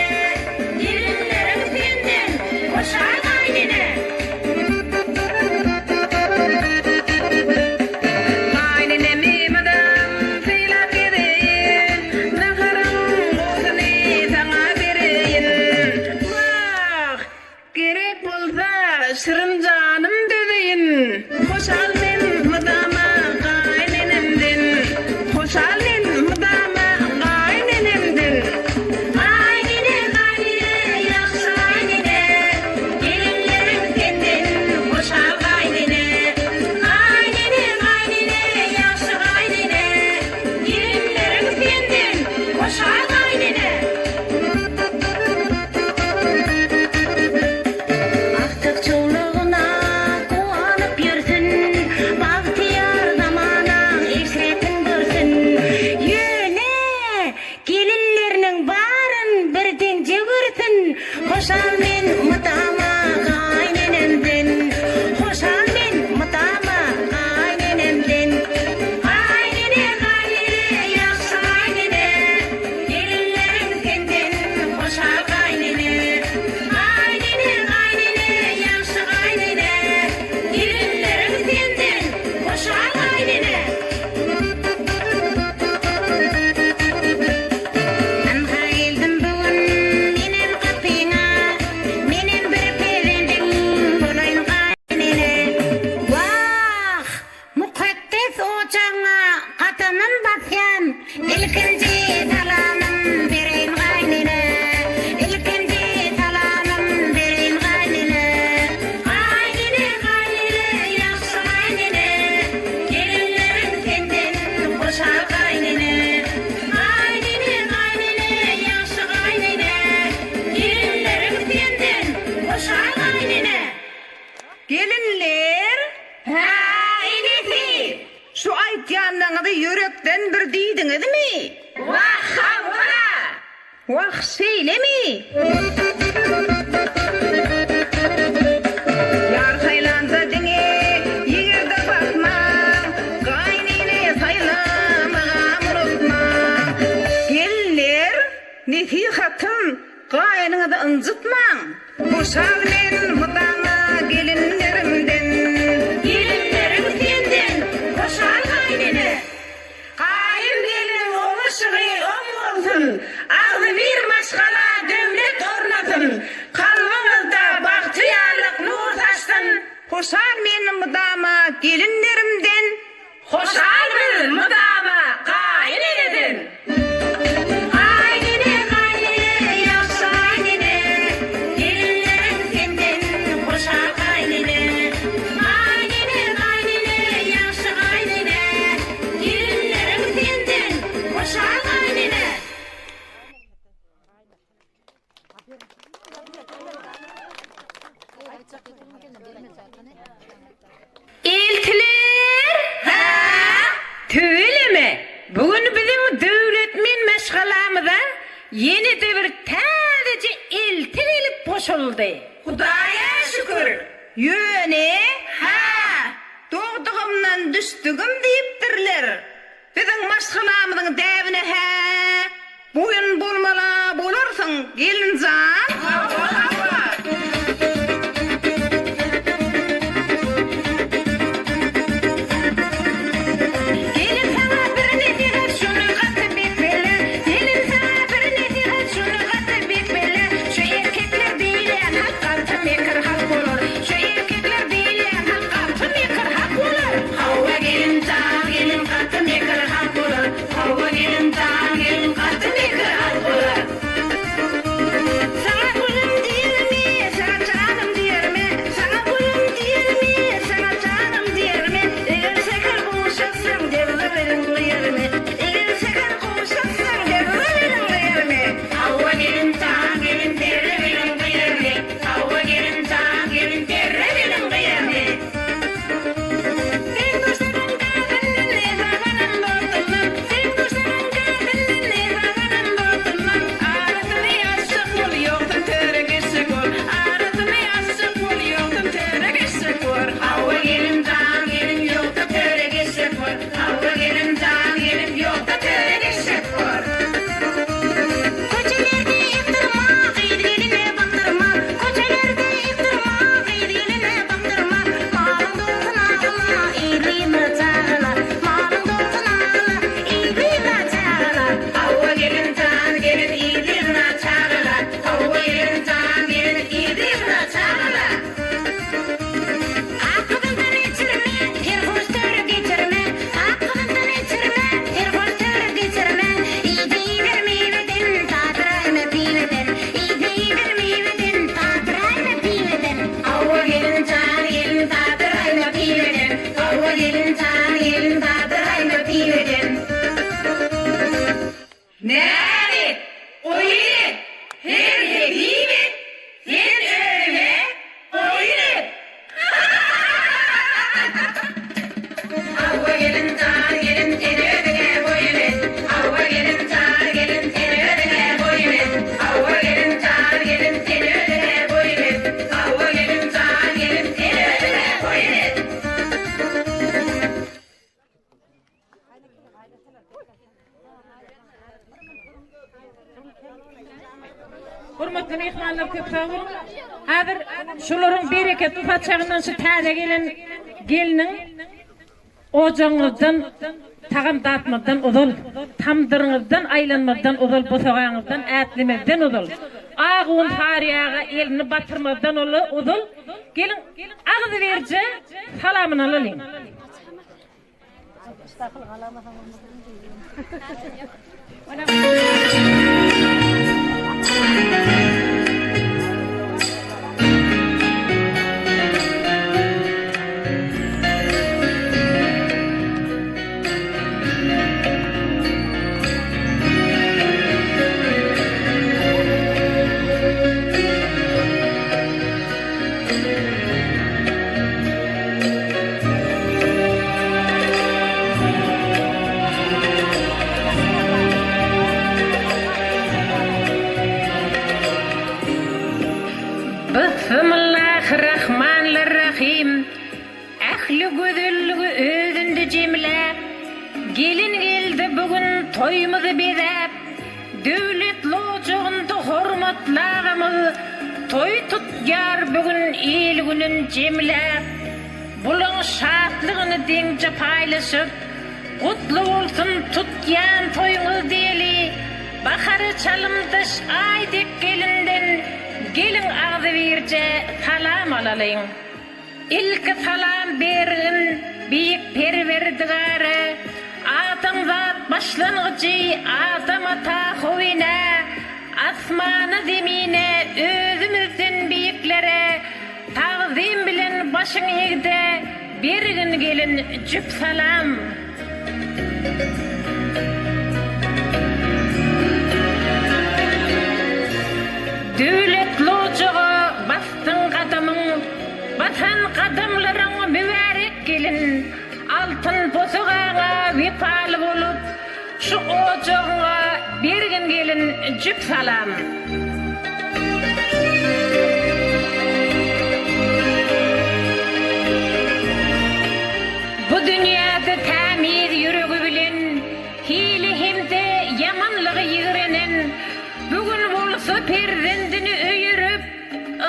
Gelinleriň senden hoşal gaýynene. Gaýynenemi mydam sylap gezeýin, Naharyň gowusyny saňa bereýin. Wah, Gerek bolsa şirin janym dözeýin. Hoşal men mydama gaýynenemden. Hoşal men mydama gaýynenemden. Gaýynene, gaýynene, ýagşy gaýynene, Gelinlerim senden hoşal gaýynene. Gaýynene, gaýynene, ýagşy gaýynene, Gelinlerim senden hoşal gaýynene. Agtyk çowlugyna guwanyp ýörsün, Bagtyýar zamanaň eşretin görsün. Ýöne gelinleriniň baryn bir deňje görsün, Hoşal men mydama gaýynenemden, Hoşal men mydama gaýynenemden. Gaýynene, gaýynene, ýagşy gaýynene, Gelinlerim senden hoşal gaýynene. Gaýynene, gaýynene, ýagşy gaýynene, Gelinlerim senden hoşal gaýynene. Ynha geldim bu gün menem gapyňa, Menem bir perzendiň bolaýyn gaýynene. Wah, Mukaddes ojagyňa gadamym basýan, Ilkinji salamym bereýin gaýynene, Ilkinji salamym bereýin gaýynene. Gaýynene, gaýynene, ýagşy gaýynene, Gelinleriň senden hoşal gaýynene. Gaýynene, gaýynene, ýagşy gaýynene, Gelinleriň senden hoşal gaýynene. Gelinler! Hä, inisi! Şu aýtýanlaňyzy ýürekden bir diýdiňizmi? Wah, hawa! Wah, şeýlemi? Ýar saýlanda diňe ýigide bakmaň, Gaýynene saýlamagam unutmaň. Gelinler, nesihatym, Gaýynyňyzy ynjytmaň. Hoşal men mydama gelinlerimden. Gelinlerim senden hoşal gaýynene. Gaýyn gelniň oňuşygy oň bolsun. Agzybir maşgala döwlet ornasyn. Kalbyňyzda bagtyýarlyk nur saçsyn. Hoşal men mydama gelinlerimden. Hoşal biz mydama gaýyn eneden. Ilkiler! Hä? Tüweleme, bu gün biziň döwletmen maşgalamyza ýene-de bir täzeje elti gelip goşuldy. Hudaýa şükür! Ýöne, hä, dogdugymdan düşdügim diýipdirler. Biziň maşgalamyzyň däbine-hä boýun bolmal-a bolarsyň, gelin jan! Hawa, hawa. Gelin saňa bir nesihat, şuny gaty bek belle. Gelin saňa bir nesihat, şuny gaty bek belle. Şu erkekler diýilýän halk gaty mekir halk bolar. Şu erkekler diýilýän halk gaty mekir halk bolar. Hawa gelin jan gelin gaty mekir halk bolar. Hawa gelin jan gelin gaty mekir halk bolar. Saňa gülüm diýermi, saňa janym diýermi, saňa gülüm diýermi, saňa janym diýermi, eger sähel gowşatsaň derrew eliň gyýarmy, eger sähel gowşatsaň derrew eliň gyýarmy. Hawa gelin jan gelin derrew eliň gyýarmy, hawa gelin jan gelin derrew eliň gyýarmy. Sen duşaryň gäbinden ezalanam dostumdan, Sen duşaryň gäbinden ezalanam dostumdan, Arasyny açjak bol, ýogsam töre geçjek bol, Arasyny açjak bol, ýogsam töre geçjek bol. Hawa gelin jan gelin ýogsa töre geçjek bol, Hawa gelin jan gelin ýogsa töre geçjek bol. Köçelerde ýykdyrma, gyz geline bakdyrma, Köçelerde ýykdyrma, gyz geline bakdyrma, Malyň dolsun agyna, yzyna çagyla, Malyň dolsun agyna, yzyna çagyla. Hawa gelin jan gelin yzyna çagyla, Hawa gelin jan gelin yzyna çagyla. Ak gyzyldan içirme, serhoş töre geçirme, Ak gyzyldan içirme, serhoş töre geçirme, Iýse iýer miweden, tatyraýma piweden, Iýse iýer miweden, tatyraýma piweden. Hawa gelin jan gelin tatyraýma piweden, Hawa gelin jan gelin tatyraýma piweden. Näzik, oýun et, her hezil et, sen özüňe goýun et. Hawa gelin jan gelin sen özüňe boýun et. Hawa gelin jan gelin sen özüňe boýun et. Hawa gelin jan gelin sen özüňe boýun et. Hawa gelin jan gelin sen özüňe boýun et. Hormatly myhmanlar köp sag boluň. Häzir şularyň bereketli saçagyndan şu täze gelen gelniň ojagyňyzdan tagam datmazdan ozal, tamdyryňyzdan aýlanmazdan ozal, bosagaňyzdan ätlemezden ozal, ak un sary ýaga elini batyrmazdan ozal geliň agzybirje salamyny alalyň. Bismillahirrahmanirrahim. Ähli gözelligi özünde jemläp, Gelin geldi bu gün toýumyzy bezäp, Döwletli ojagynda hormatly agamyz Toý tutýar bu gün il-günün jemläp. Bulaň şatlygyny deňje paýlaşyp, Gutly bolsun tutýan toýuňyz diýeli, Bahara çalymdaş Aý dek gelinden Geliň agzybirje salam alalyň. Ilki salam bergin Beýik Perwerdigara, Adamzat başlangyjy Adam ata How enä, Asmana zemine özümizden beýiklere Tagzym bilen başyň egde bergin gelin jüp salam. Döwletli ojaga basdyň gadamyň, Basan gadamlaryň mübärek gelin. Altyn bosagaňa wepaly bolup, Şu ojagyňa bergin gelin jüp salam. Bu dünýäde tämiz ýüregi bilen Hile hem-de ýamanlygy ýigrenen, Bu gün bolsa perzendini öýerip,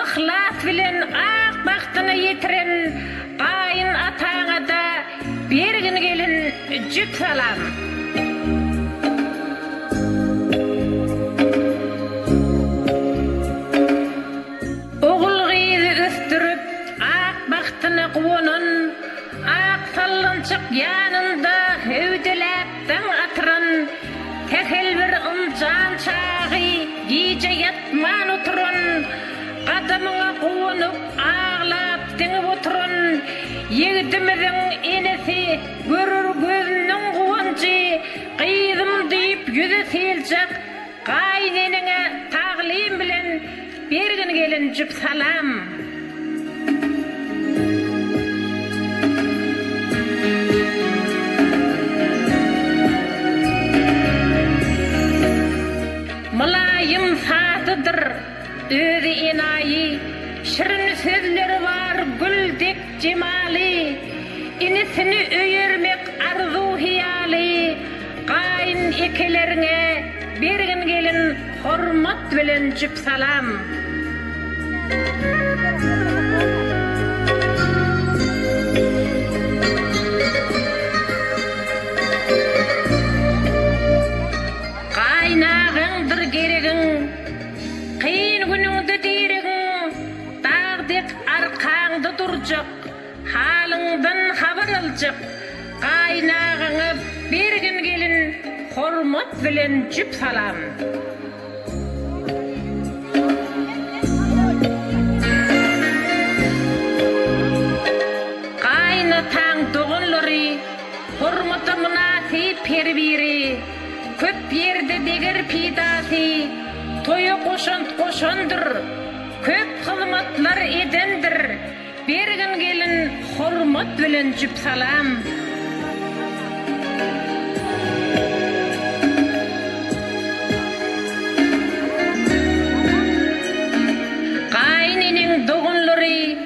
Yhlas bilen ak bagtyna ýetiren Gaýyn ataňa-da bergin gelin jüp salam. Ogul-gyzy ösdürip, ak bagtyna guwanan, Ak sallançak ýanynda hüwdüläp daň atyran, Sähel bir ynjan çagy gije ýatman oturan, Gadamyňa guwanyp, aglap diňip oturan Ýigdimiziň enesi görür gözüniň guwanjy, Gyzym diýip ýüzi syljak gaýyneneňe taglym bilen Bergin gelin jüp salam. Mylaýym sazydyr özi enaýy, Şirin sözleri bar gül dek jemaly, Inisini öýermek arzuw-hyýaly, Gaýyn ekeleriňe bergin gelin Hormat bilen jüp salam. Gaýynagaňdyr geregiň, Kyn günüňde diregiň, Dag dek arkaňda durjak, Halyňdan habar aljak, Gaýynagaňa bergin gelin, Hormat bilen jüp salam. Gaýynataň doganlary Hormata mynasyp her biri, Köp ýerde deger pidasy, Toýa goşant goşandyr, Köp hyzmatlar edendir, Bergin gelin hormat bilen jüp salam. Gaýyneneň doganlary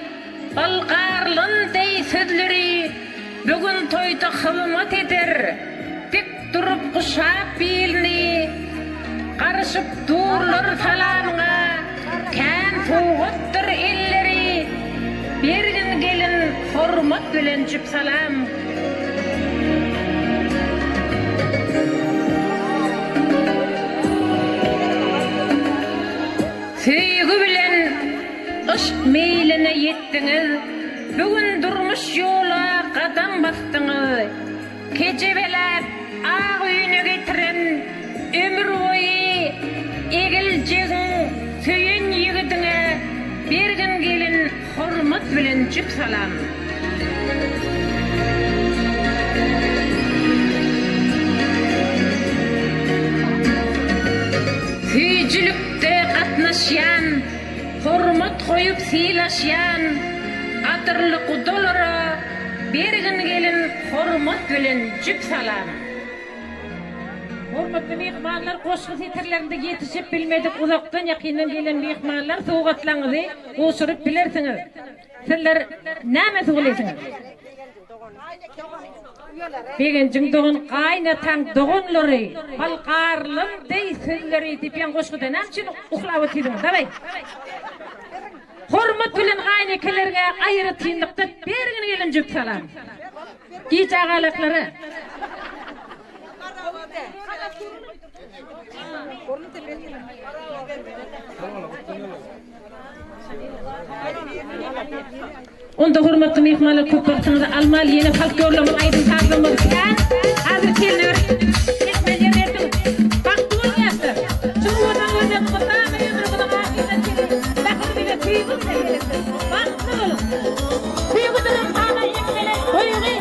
Bal garlan deý sözleri Bu gün toýda hyzmat eder. Dik durup guşap bilini, Garyşyp durlar salamyňa, Kän sowgatdyr elleri, Bergin gelin hormat bilen jüp salam. Söýgi bilen yşk meýline ýetdiňiz, Bu gün durmuş ýola gadam basdyňyz. Kejebeläp ak öýüne getiren, ömür boýy egiljegiň söýen ýigidiňe bergin gelin hormat bilen jüp salam. Süýjülikde gatnaşýan, hormat goýup sylaşýan gadyrly gudalara Bergin gelin hormat bilen jüp salam. Hormatly myhmanlar goşgy setirlerinde ýetişip bilmedik uzakdan ýakyndan gelen myhmanlar sowgatlaryňyzy gowşuryp bilersiňiz. Sizler näme suwlysyňyz? Begenjiň dogan gaýynataň doganlary bal garlym deý sözleri diýip ýaňy goşguda näme üçin uklap otydyňyz daway. Hormat bilen gaýynekelerge aýratynlykda bergin gelin jüp salam. Gijä galaklara. Onda hormatly myhmanlar köp wagtyňyzy almaly ýene folklorlarymyz aýdym sazlarymyz kän. Häzir gelner. Etmeli ýer bersin. Bagtly boluň ýaşlar. Şu owadan gözleriňiz mydama ömrüňiziň ahyryna çenli mähir bile söýgi bile gerekdir. Bagtly boluň. Söýgüdir ynsana iň belent duýgy.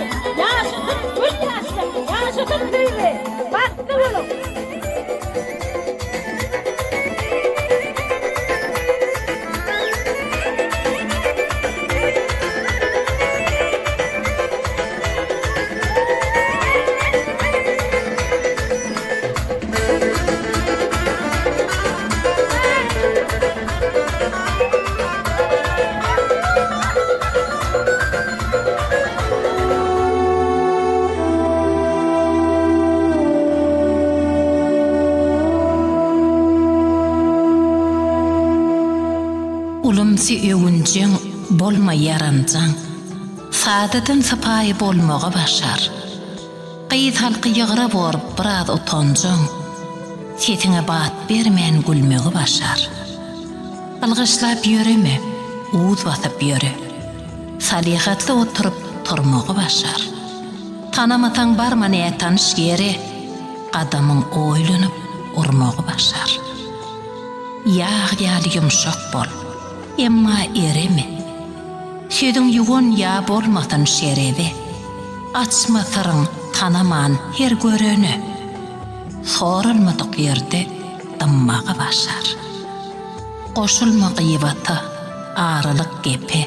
Ýaşasyn gül ýaşlyk, ýaşasyn söýgi. Bagtly boluň. Ulumsy öwünjeň bolma ýaranjaň. Sadadan sypaýy bolmagy başar. Gyz halky ýygra bor biraz utanjaň. Sesiňe bat bermän gülmegi başar. Ylgaşlap ýöreme, uz basyp ýöre. Salyhatly oturyp turmagy başar. Tanamasaň barma nätanyş ýere, Gadamyň oýlanyp urmagy başar. Ýag ýaly ýumşak bol, emma ereme. Sözüň ýuwan ýa bolmasyn şerebe. Açma syryň tanaman her görene. Soralmadyk ýerde dymmagy başar. Goşulma gybata, aralyk gepe.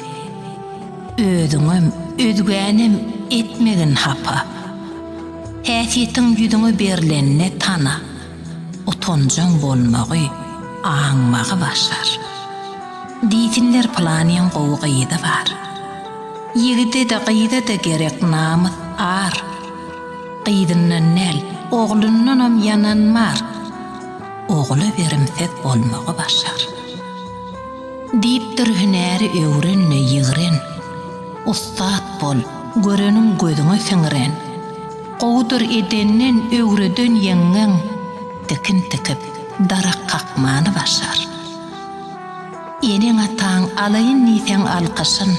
Özüňem, özgänem etmegin hapa. Häsiýetiň ýüzüňe berlende tana. Utanjaň bolmagy, aňmagy başar. Diýsinler pylanyň gowy gyzy bar. Ýigide-de, gyza-da gerek namys, ar. Gyzyndan däl, oglundanam ýanan bar. Ogla berimsiz bolmagy başar. Diýipdir hünäri öwren-de ýigren. Ussat bol, göreniň gözüňe siňren. Gowudyr edenden öwreden ýeňňeň, Tikin tikip, darak kakmany başar. Eneň-ataň alaýyn diýseň alkyşyn,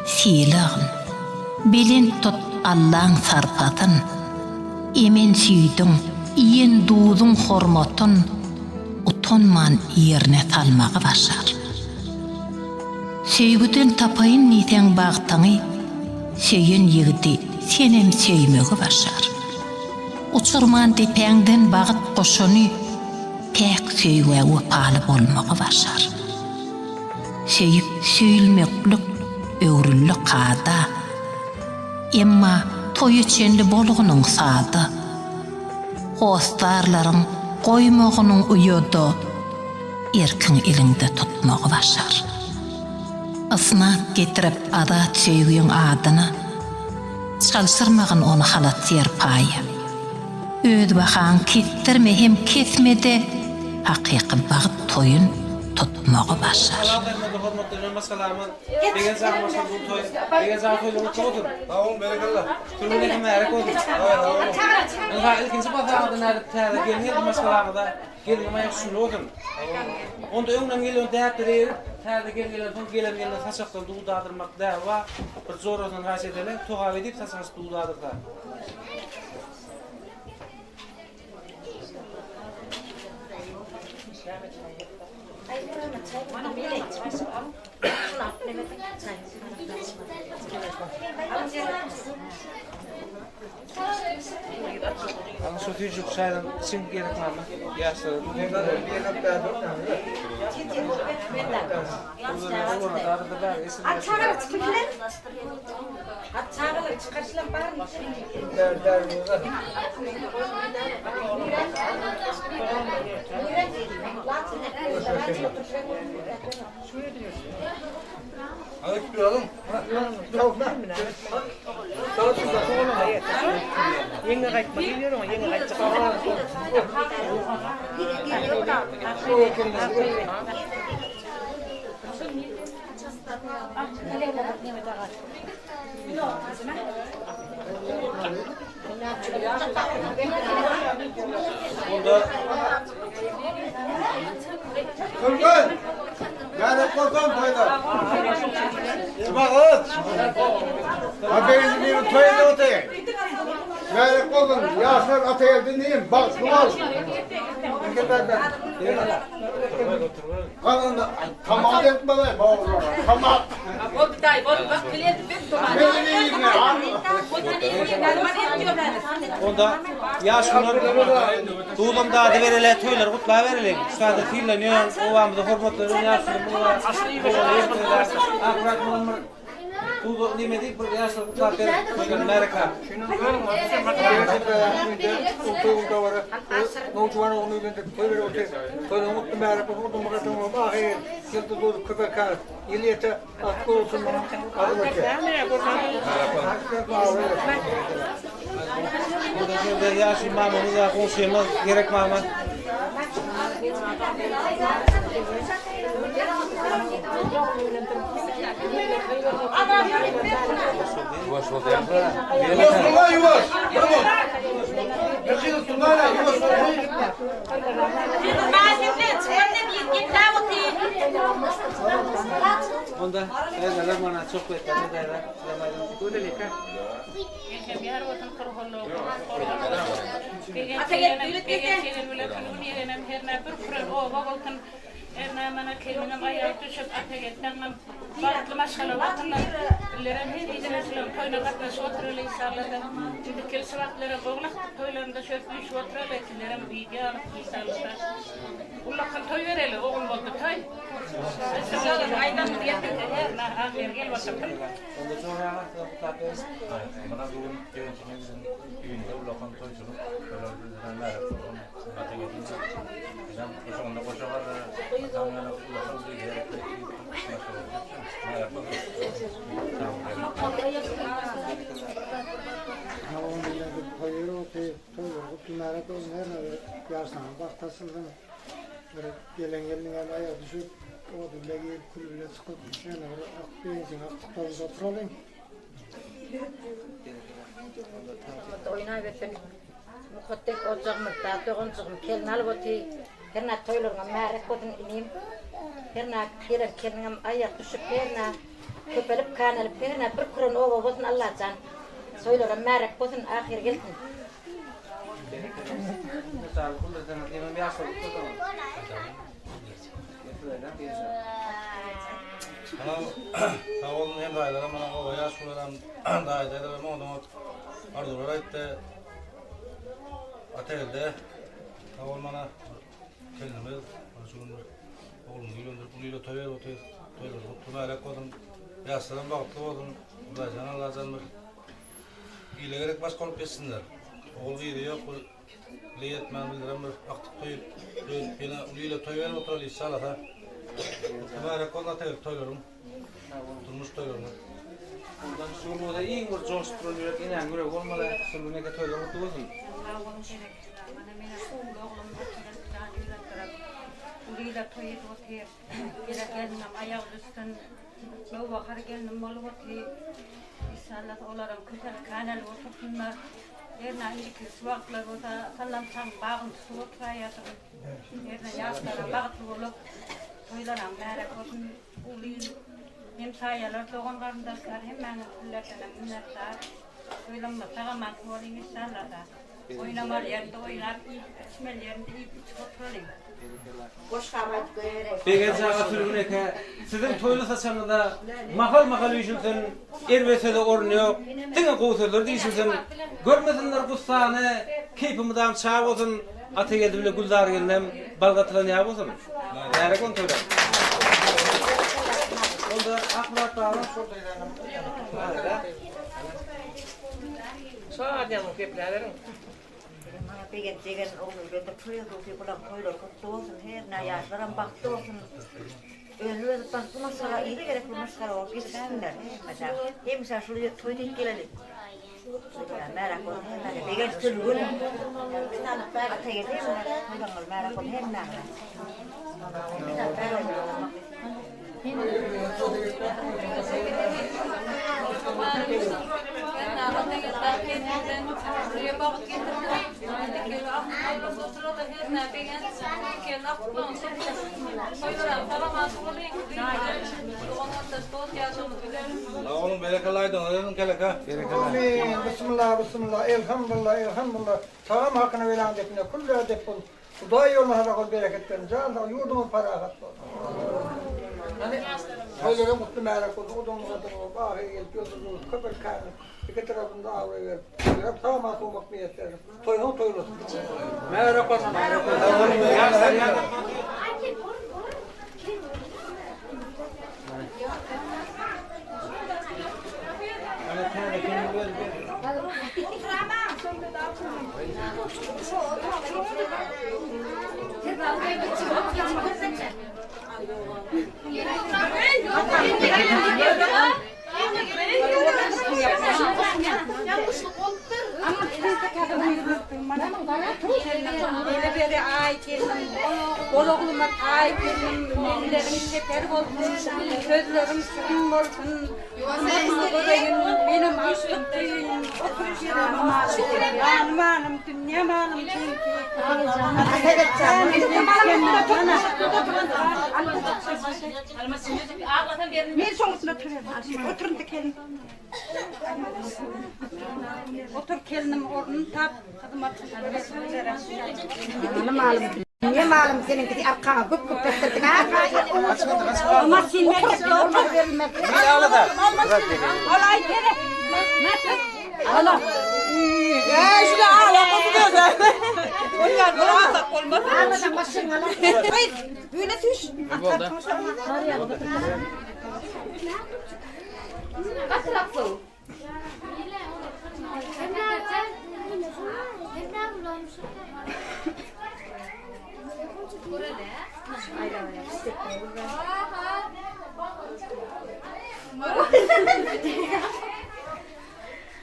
Sylagyn. Belent tut Allaň sarpasyn. Emen süýdüň, iýen duzuň hormatyn Utanman ýerine salmagy başar. Söýgüden tapaýyn diýseň bagtyňy, Söýen ýigidi senem söýmegi başar. Uçurman depäňden bagt goşuny, Päk söýgä wepaly bolmagy başar. Söýüp söýülmeklik öwrüldi kada, Emma toýa çenli bolgunyň sada. Hossarlaryň goýmagynyň uýada, Erkiň eliňde tutmagy başar. Ysnat getirip azat söýgiň adyna, Çalşyrmagyn ony halat-serpaýa. Öz bahaň kesdirme hem kesme-de, Hakyky bagt toýun tutmagy başar. Salam hemmäňize hormatly ene maşgalamyz Begenç aga maşgalasynyň toýy Begenç aga toýlar gutly bolsun. Sag boluň berekella. Sürgün eke märäk bolsun. Sag boluň. Ynha ilkinji basaňyzda nädip täze gelin geldi maşgalaňyza gelniň aýagy şunda bolsun. Onda öňden gelýän däplere eýerip täze gelin gelensoň gelen gelne saçakdan duz dadyrmak däbi bar. Bir jorasyndan haýyş edeli togap edip saçak açyp duz dadyrsa. Ana şu süýjük çaýdan içiň gerek barmy? Ýaşlara Ýeňňe gaýtma diýip ýör oňa, ýeňňe gaýtjak. Onda Türgen! Märäk bolsun toýlar. Bagyt! Ha begenji biri toý edip otyr. Märäk bolsun, ýaşlar ata geldi diýim, bagtly bol. Galanda tamat etmeli bawurlara, tamat. Boldy daýy, boldy. Bak bilen biz Onda ýaşulular duzam dady bereli, toýlary gutlabereli. Şu taýda sylanýan, obamyzda hormatlanýan ýaşulymyz bar. Akmyrat mugallym bir duza neme diýip bir ýaşlar gutlap ber. Toýlary märeka. Nowjuwan ogluny öýlendirip toý berip otyr. Toýlaryň gutly märek bolsun, udumyň gatyň ahyry ýyldyz bolup köpek ýyl ýete At bolsun adyl eke. Burada şurada ýaşuly mamamyz bar, goňşymyz, gerek mama. Ýuwaş bolsaýaňyz. Ýuwaş bolma ýuwaş. Bir bol. Bir gyz durmana ýuwaş bolma. Onda daýzalar mana çok beter daýza. Bagtly maşgala bolsunlar. Bizlerem her ýyl şularyň toýuna gatnaşyp oturaly inşallada. Indi kelşi wagtlaram ogul akdyk toýlarynda şöyle üýşüp oturaly sizlerem wideo alyp inşallada. Ullakan toý bereli ogul boldy toý. Aýdanymyz ýetdi. Ahyry gelip oturdyk. Onda joraga size gutlap berin. Mana bu gün Begençimiziň öýünde ullakan toýçulyk. Toýlar bizden märäk bolsun. Ata gelince. Bizem goşagynda goşa garra, atam ýaly ullakan gyz gerekli. Märäk bolsun. Sag bolun. Bir gelen gelniň aýagy düşüp, ody bile girip, kül bile çykyp, ýene bir ak begenjiň akdyklarynda oturalyň. Oýnabersin. Mukaddes ojagymyzda doganjygym kelin alyp oty. Hernä toýlaryňa märek bolsun inim. Hernä gelen keliniňem aýak düşüp hernä köpelip känelip hernä bir küren oba bolsun Allajan. Toýlaram märek bolsun ahyry gelsin. Sag bolun hem daýylaram mana oba ýaşulularam daýy daýzalarym oňa arzuwlar aýtdy. Atageldi sag bol mana gelnimiz mana şu gün bir ogluny öýlendirip uly ile toý berip otyrys. Toýlar gutly mübärek bolsun. Ýaşlaram bagtly bolsun. Hudaýjan Allajan bir ile gerek baş bolup geçsinler. Ogul gyzy ýok bir ile ýetmän bildirem bir aktyk toý ýene uly ile toý berip oturaly inşallah. Gutly mübärek bolsun Atageldi toýlaryň. Durmuş toýlaryňyz. Ondan şu gün bolsa iň bir joşup duran ýürek enäniň ýüregi bolmaly. Şu gün eke toýlar gutly bolsun. Sag boluň gerekliler. Mana meniň uly oglum oturan jan ýürekdirip, uly ile toý edip otyr. Gelen gelninem aýagy düşsün. Nowbahar gelnim bolup otyr. Inşallah olaram kötelip känelip otursynlar. Hernä indiki şu wagtlar bolsa sallançagyň bagyny tutup oturaýadym. Hernä ýaşlaram bagtly bolup, toýlaram märek bolsun. Uly hemsaýalar, dogan-garyndaşlar hemmäňiz sizlerdenem minnetdar. Toýlamyz sag-aman boluň inşallada. Oýnamaly ýerinde oýnap, iýip içmeli ýerinde iýip içip oturalyň. Goşgam aýdyp goýbereý. Begenç aga Sülgün eke, siziň toýly saçagyňyzda mahal-mahal üýşülsin, erbet söze orun ýok, diňe gowy sözler diýşilsin, görmesinler gussany, keýpi mydam çag bolsun, Atageldi bile Gülzar gelnem bal gatylan ýag bolsun. Bärek on toýlar. Onda Akmyrat baba. Şo adamyň gepläberiň. Maňa Begenç ýegen ogly bilen bir toý edildi. Bulaň toýlary gutly bolsun. Hernä ýaşlaram bagtly bolsun. Özüni özi bagtly maşgala, ile gerekli maşgala bolup ýetişsinler. Hemişe, hemişe şul toý diýip geleli. Märäk bolsun hemmäňe. Begenç Sülgün. Atageldi hemmäňe. Märäk bolsun hemmäňe. Sag boluň berekella aýdyňyz özüň keleke. Amin. Bismillah, bismillah, elhamdulillah, elhamdulillah. Tagam hakyna belaň depine, külle dep bol. Hudaý ýoluna hadak ol bereket bersin. Jan sag, ýurduňyz parahat bolsun. Hany, toýlaryň gutly märek bolsun, uduň gadyr bolup, ahyry gelip ýyldyz köpel kämil, iki tarapynda abraý berip, toýlap sag-aman sowmak miýesser etsin. Toýuň toýlasyn. Märek bolsun. Märek bolsun. Ýaşlar ýa. Ýalňyşlyk bolupdyr. Ele beri aý geldim, Bol ogluma taý geldim, Elleriň çeper bolsun, Sözleriň şirin bolsun, Hyzmatyňy göreýin, Menem aşyk söýeýin, Oturyş Janym malym, dünýe malym seňki. Men şoň üstüne oturaryn. Oturyn gelin. Otur gelinim ornuny tap, hyzmatyňy Malym malym. Ne malym seniňkisi arkaňa güp güp etdirdiň ha.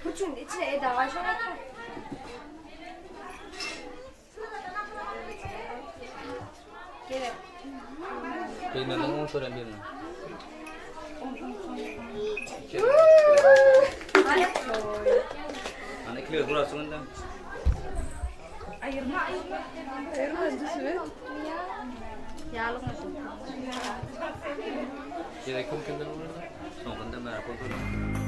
Burçun içine Eda var şöyle. Gerek. Bilmeden onu soran birini. Ana ikili burası ondan. Ayırma ayırma. Gerek kim kimden olur? Soňunda merak oldu.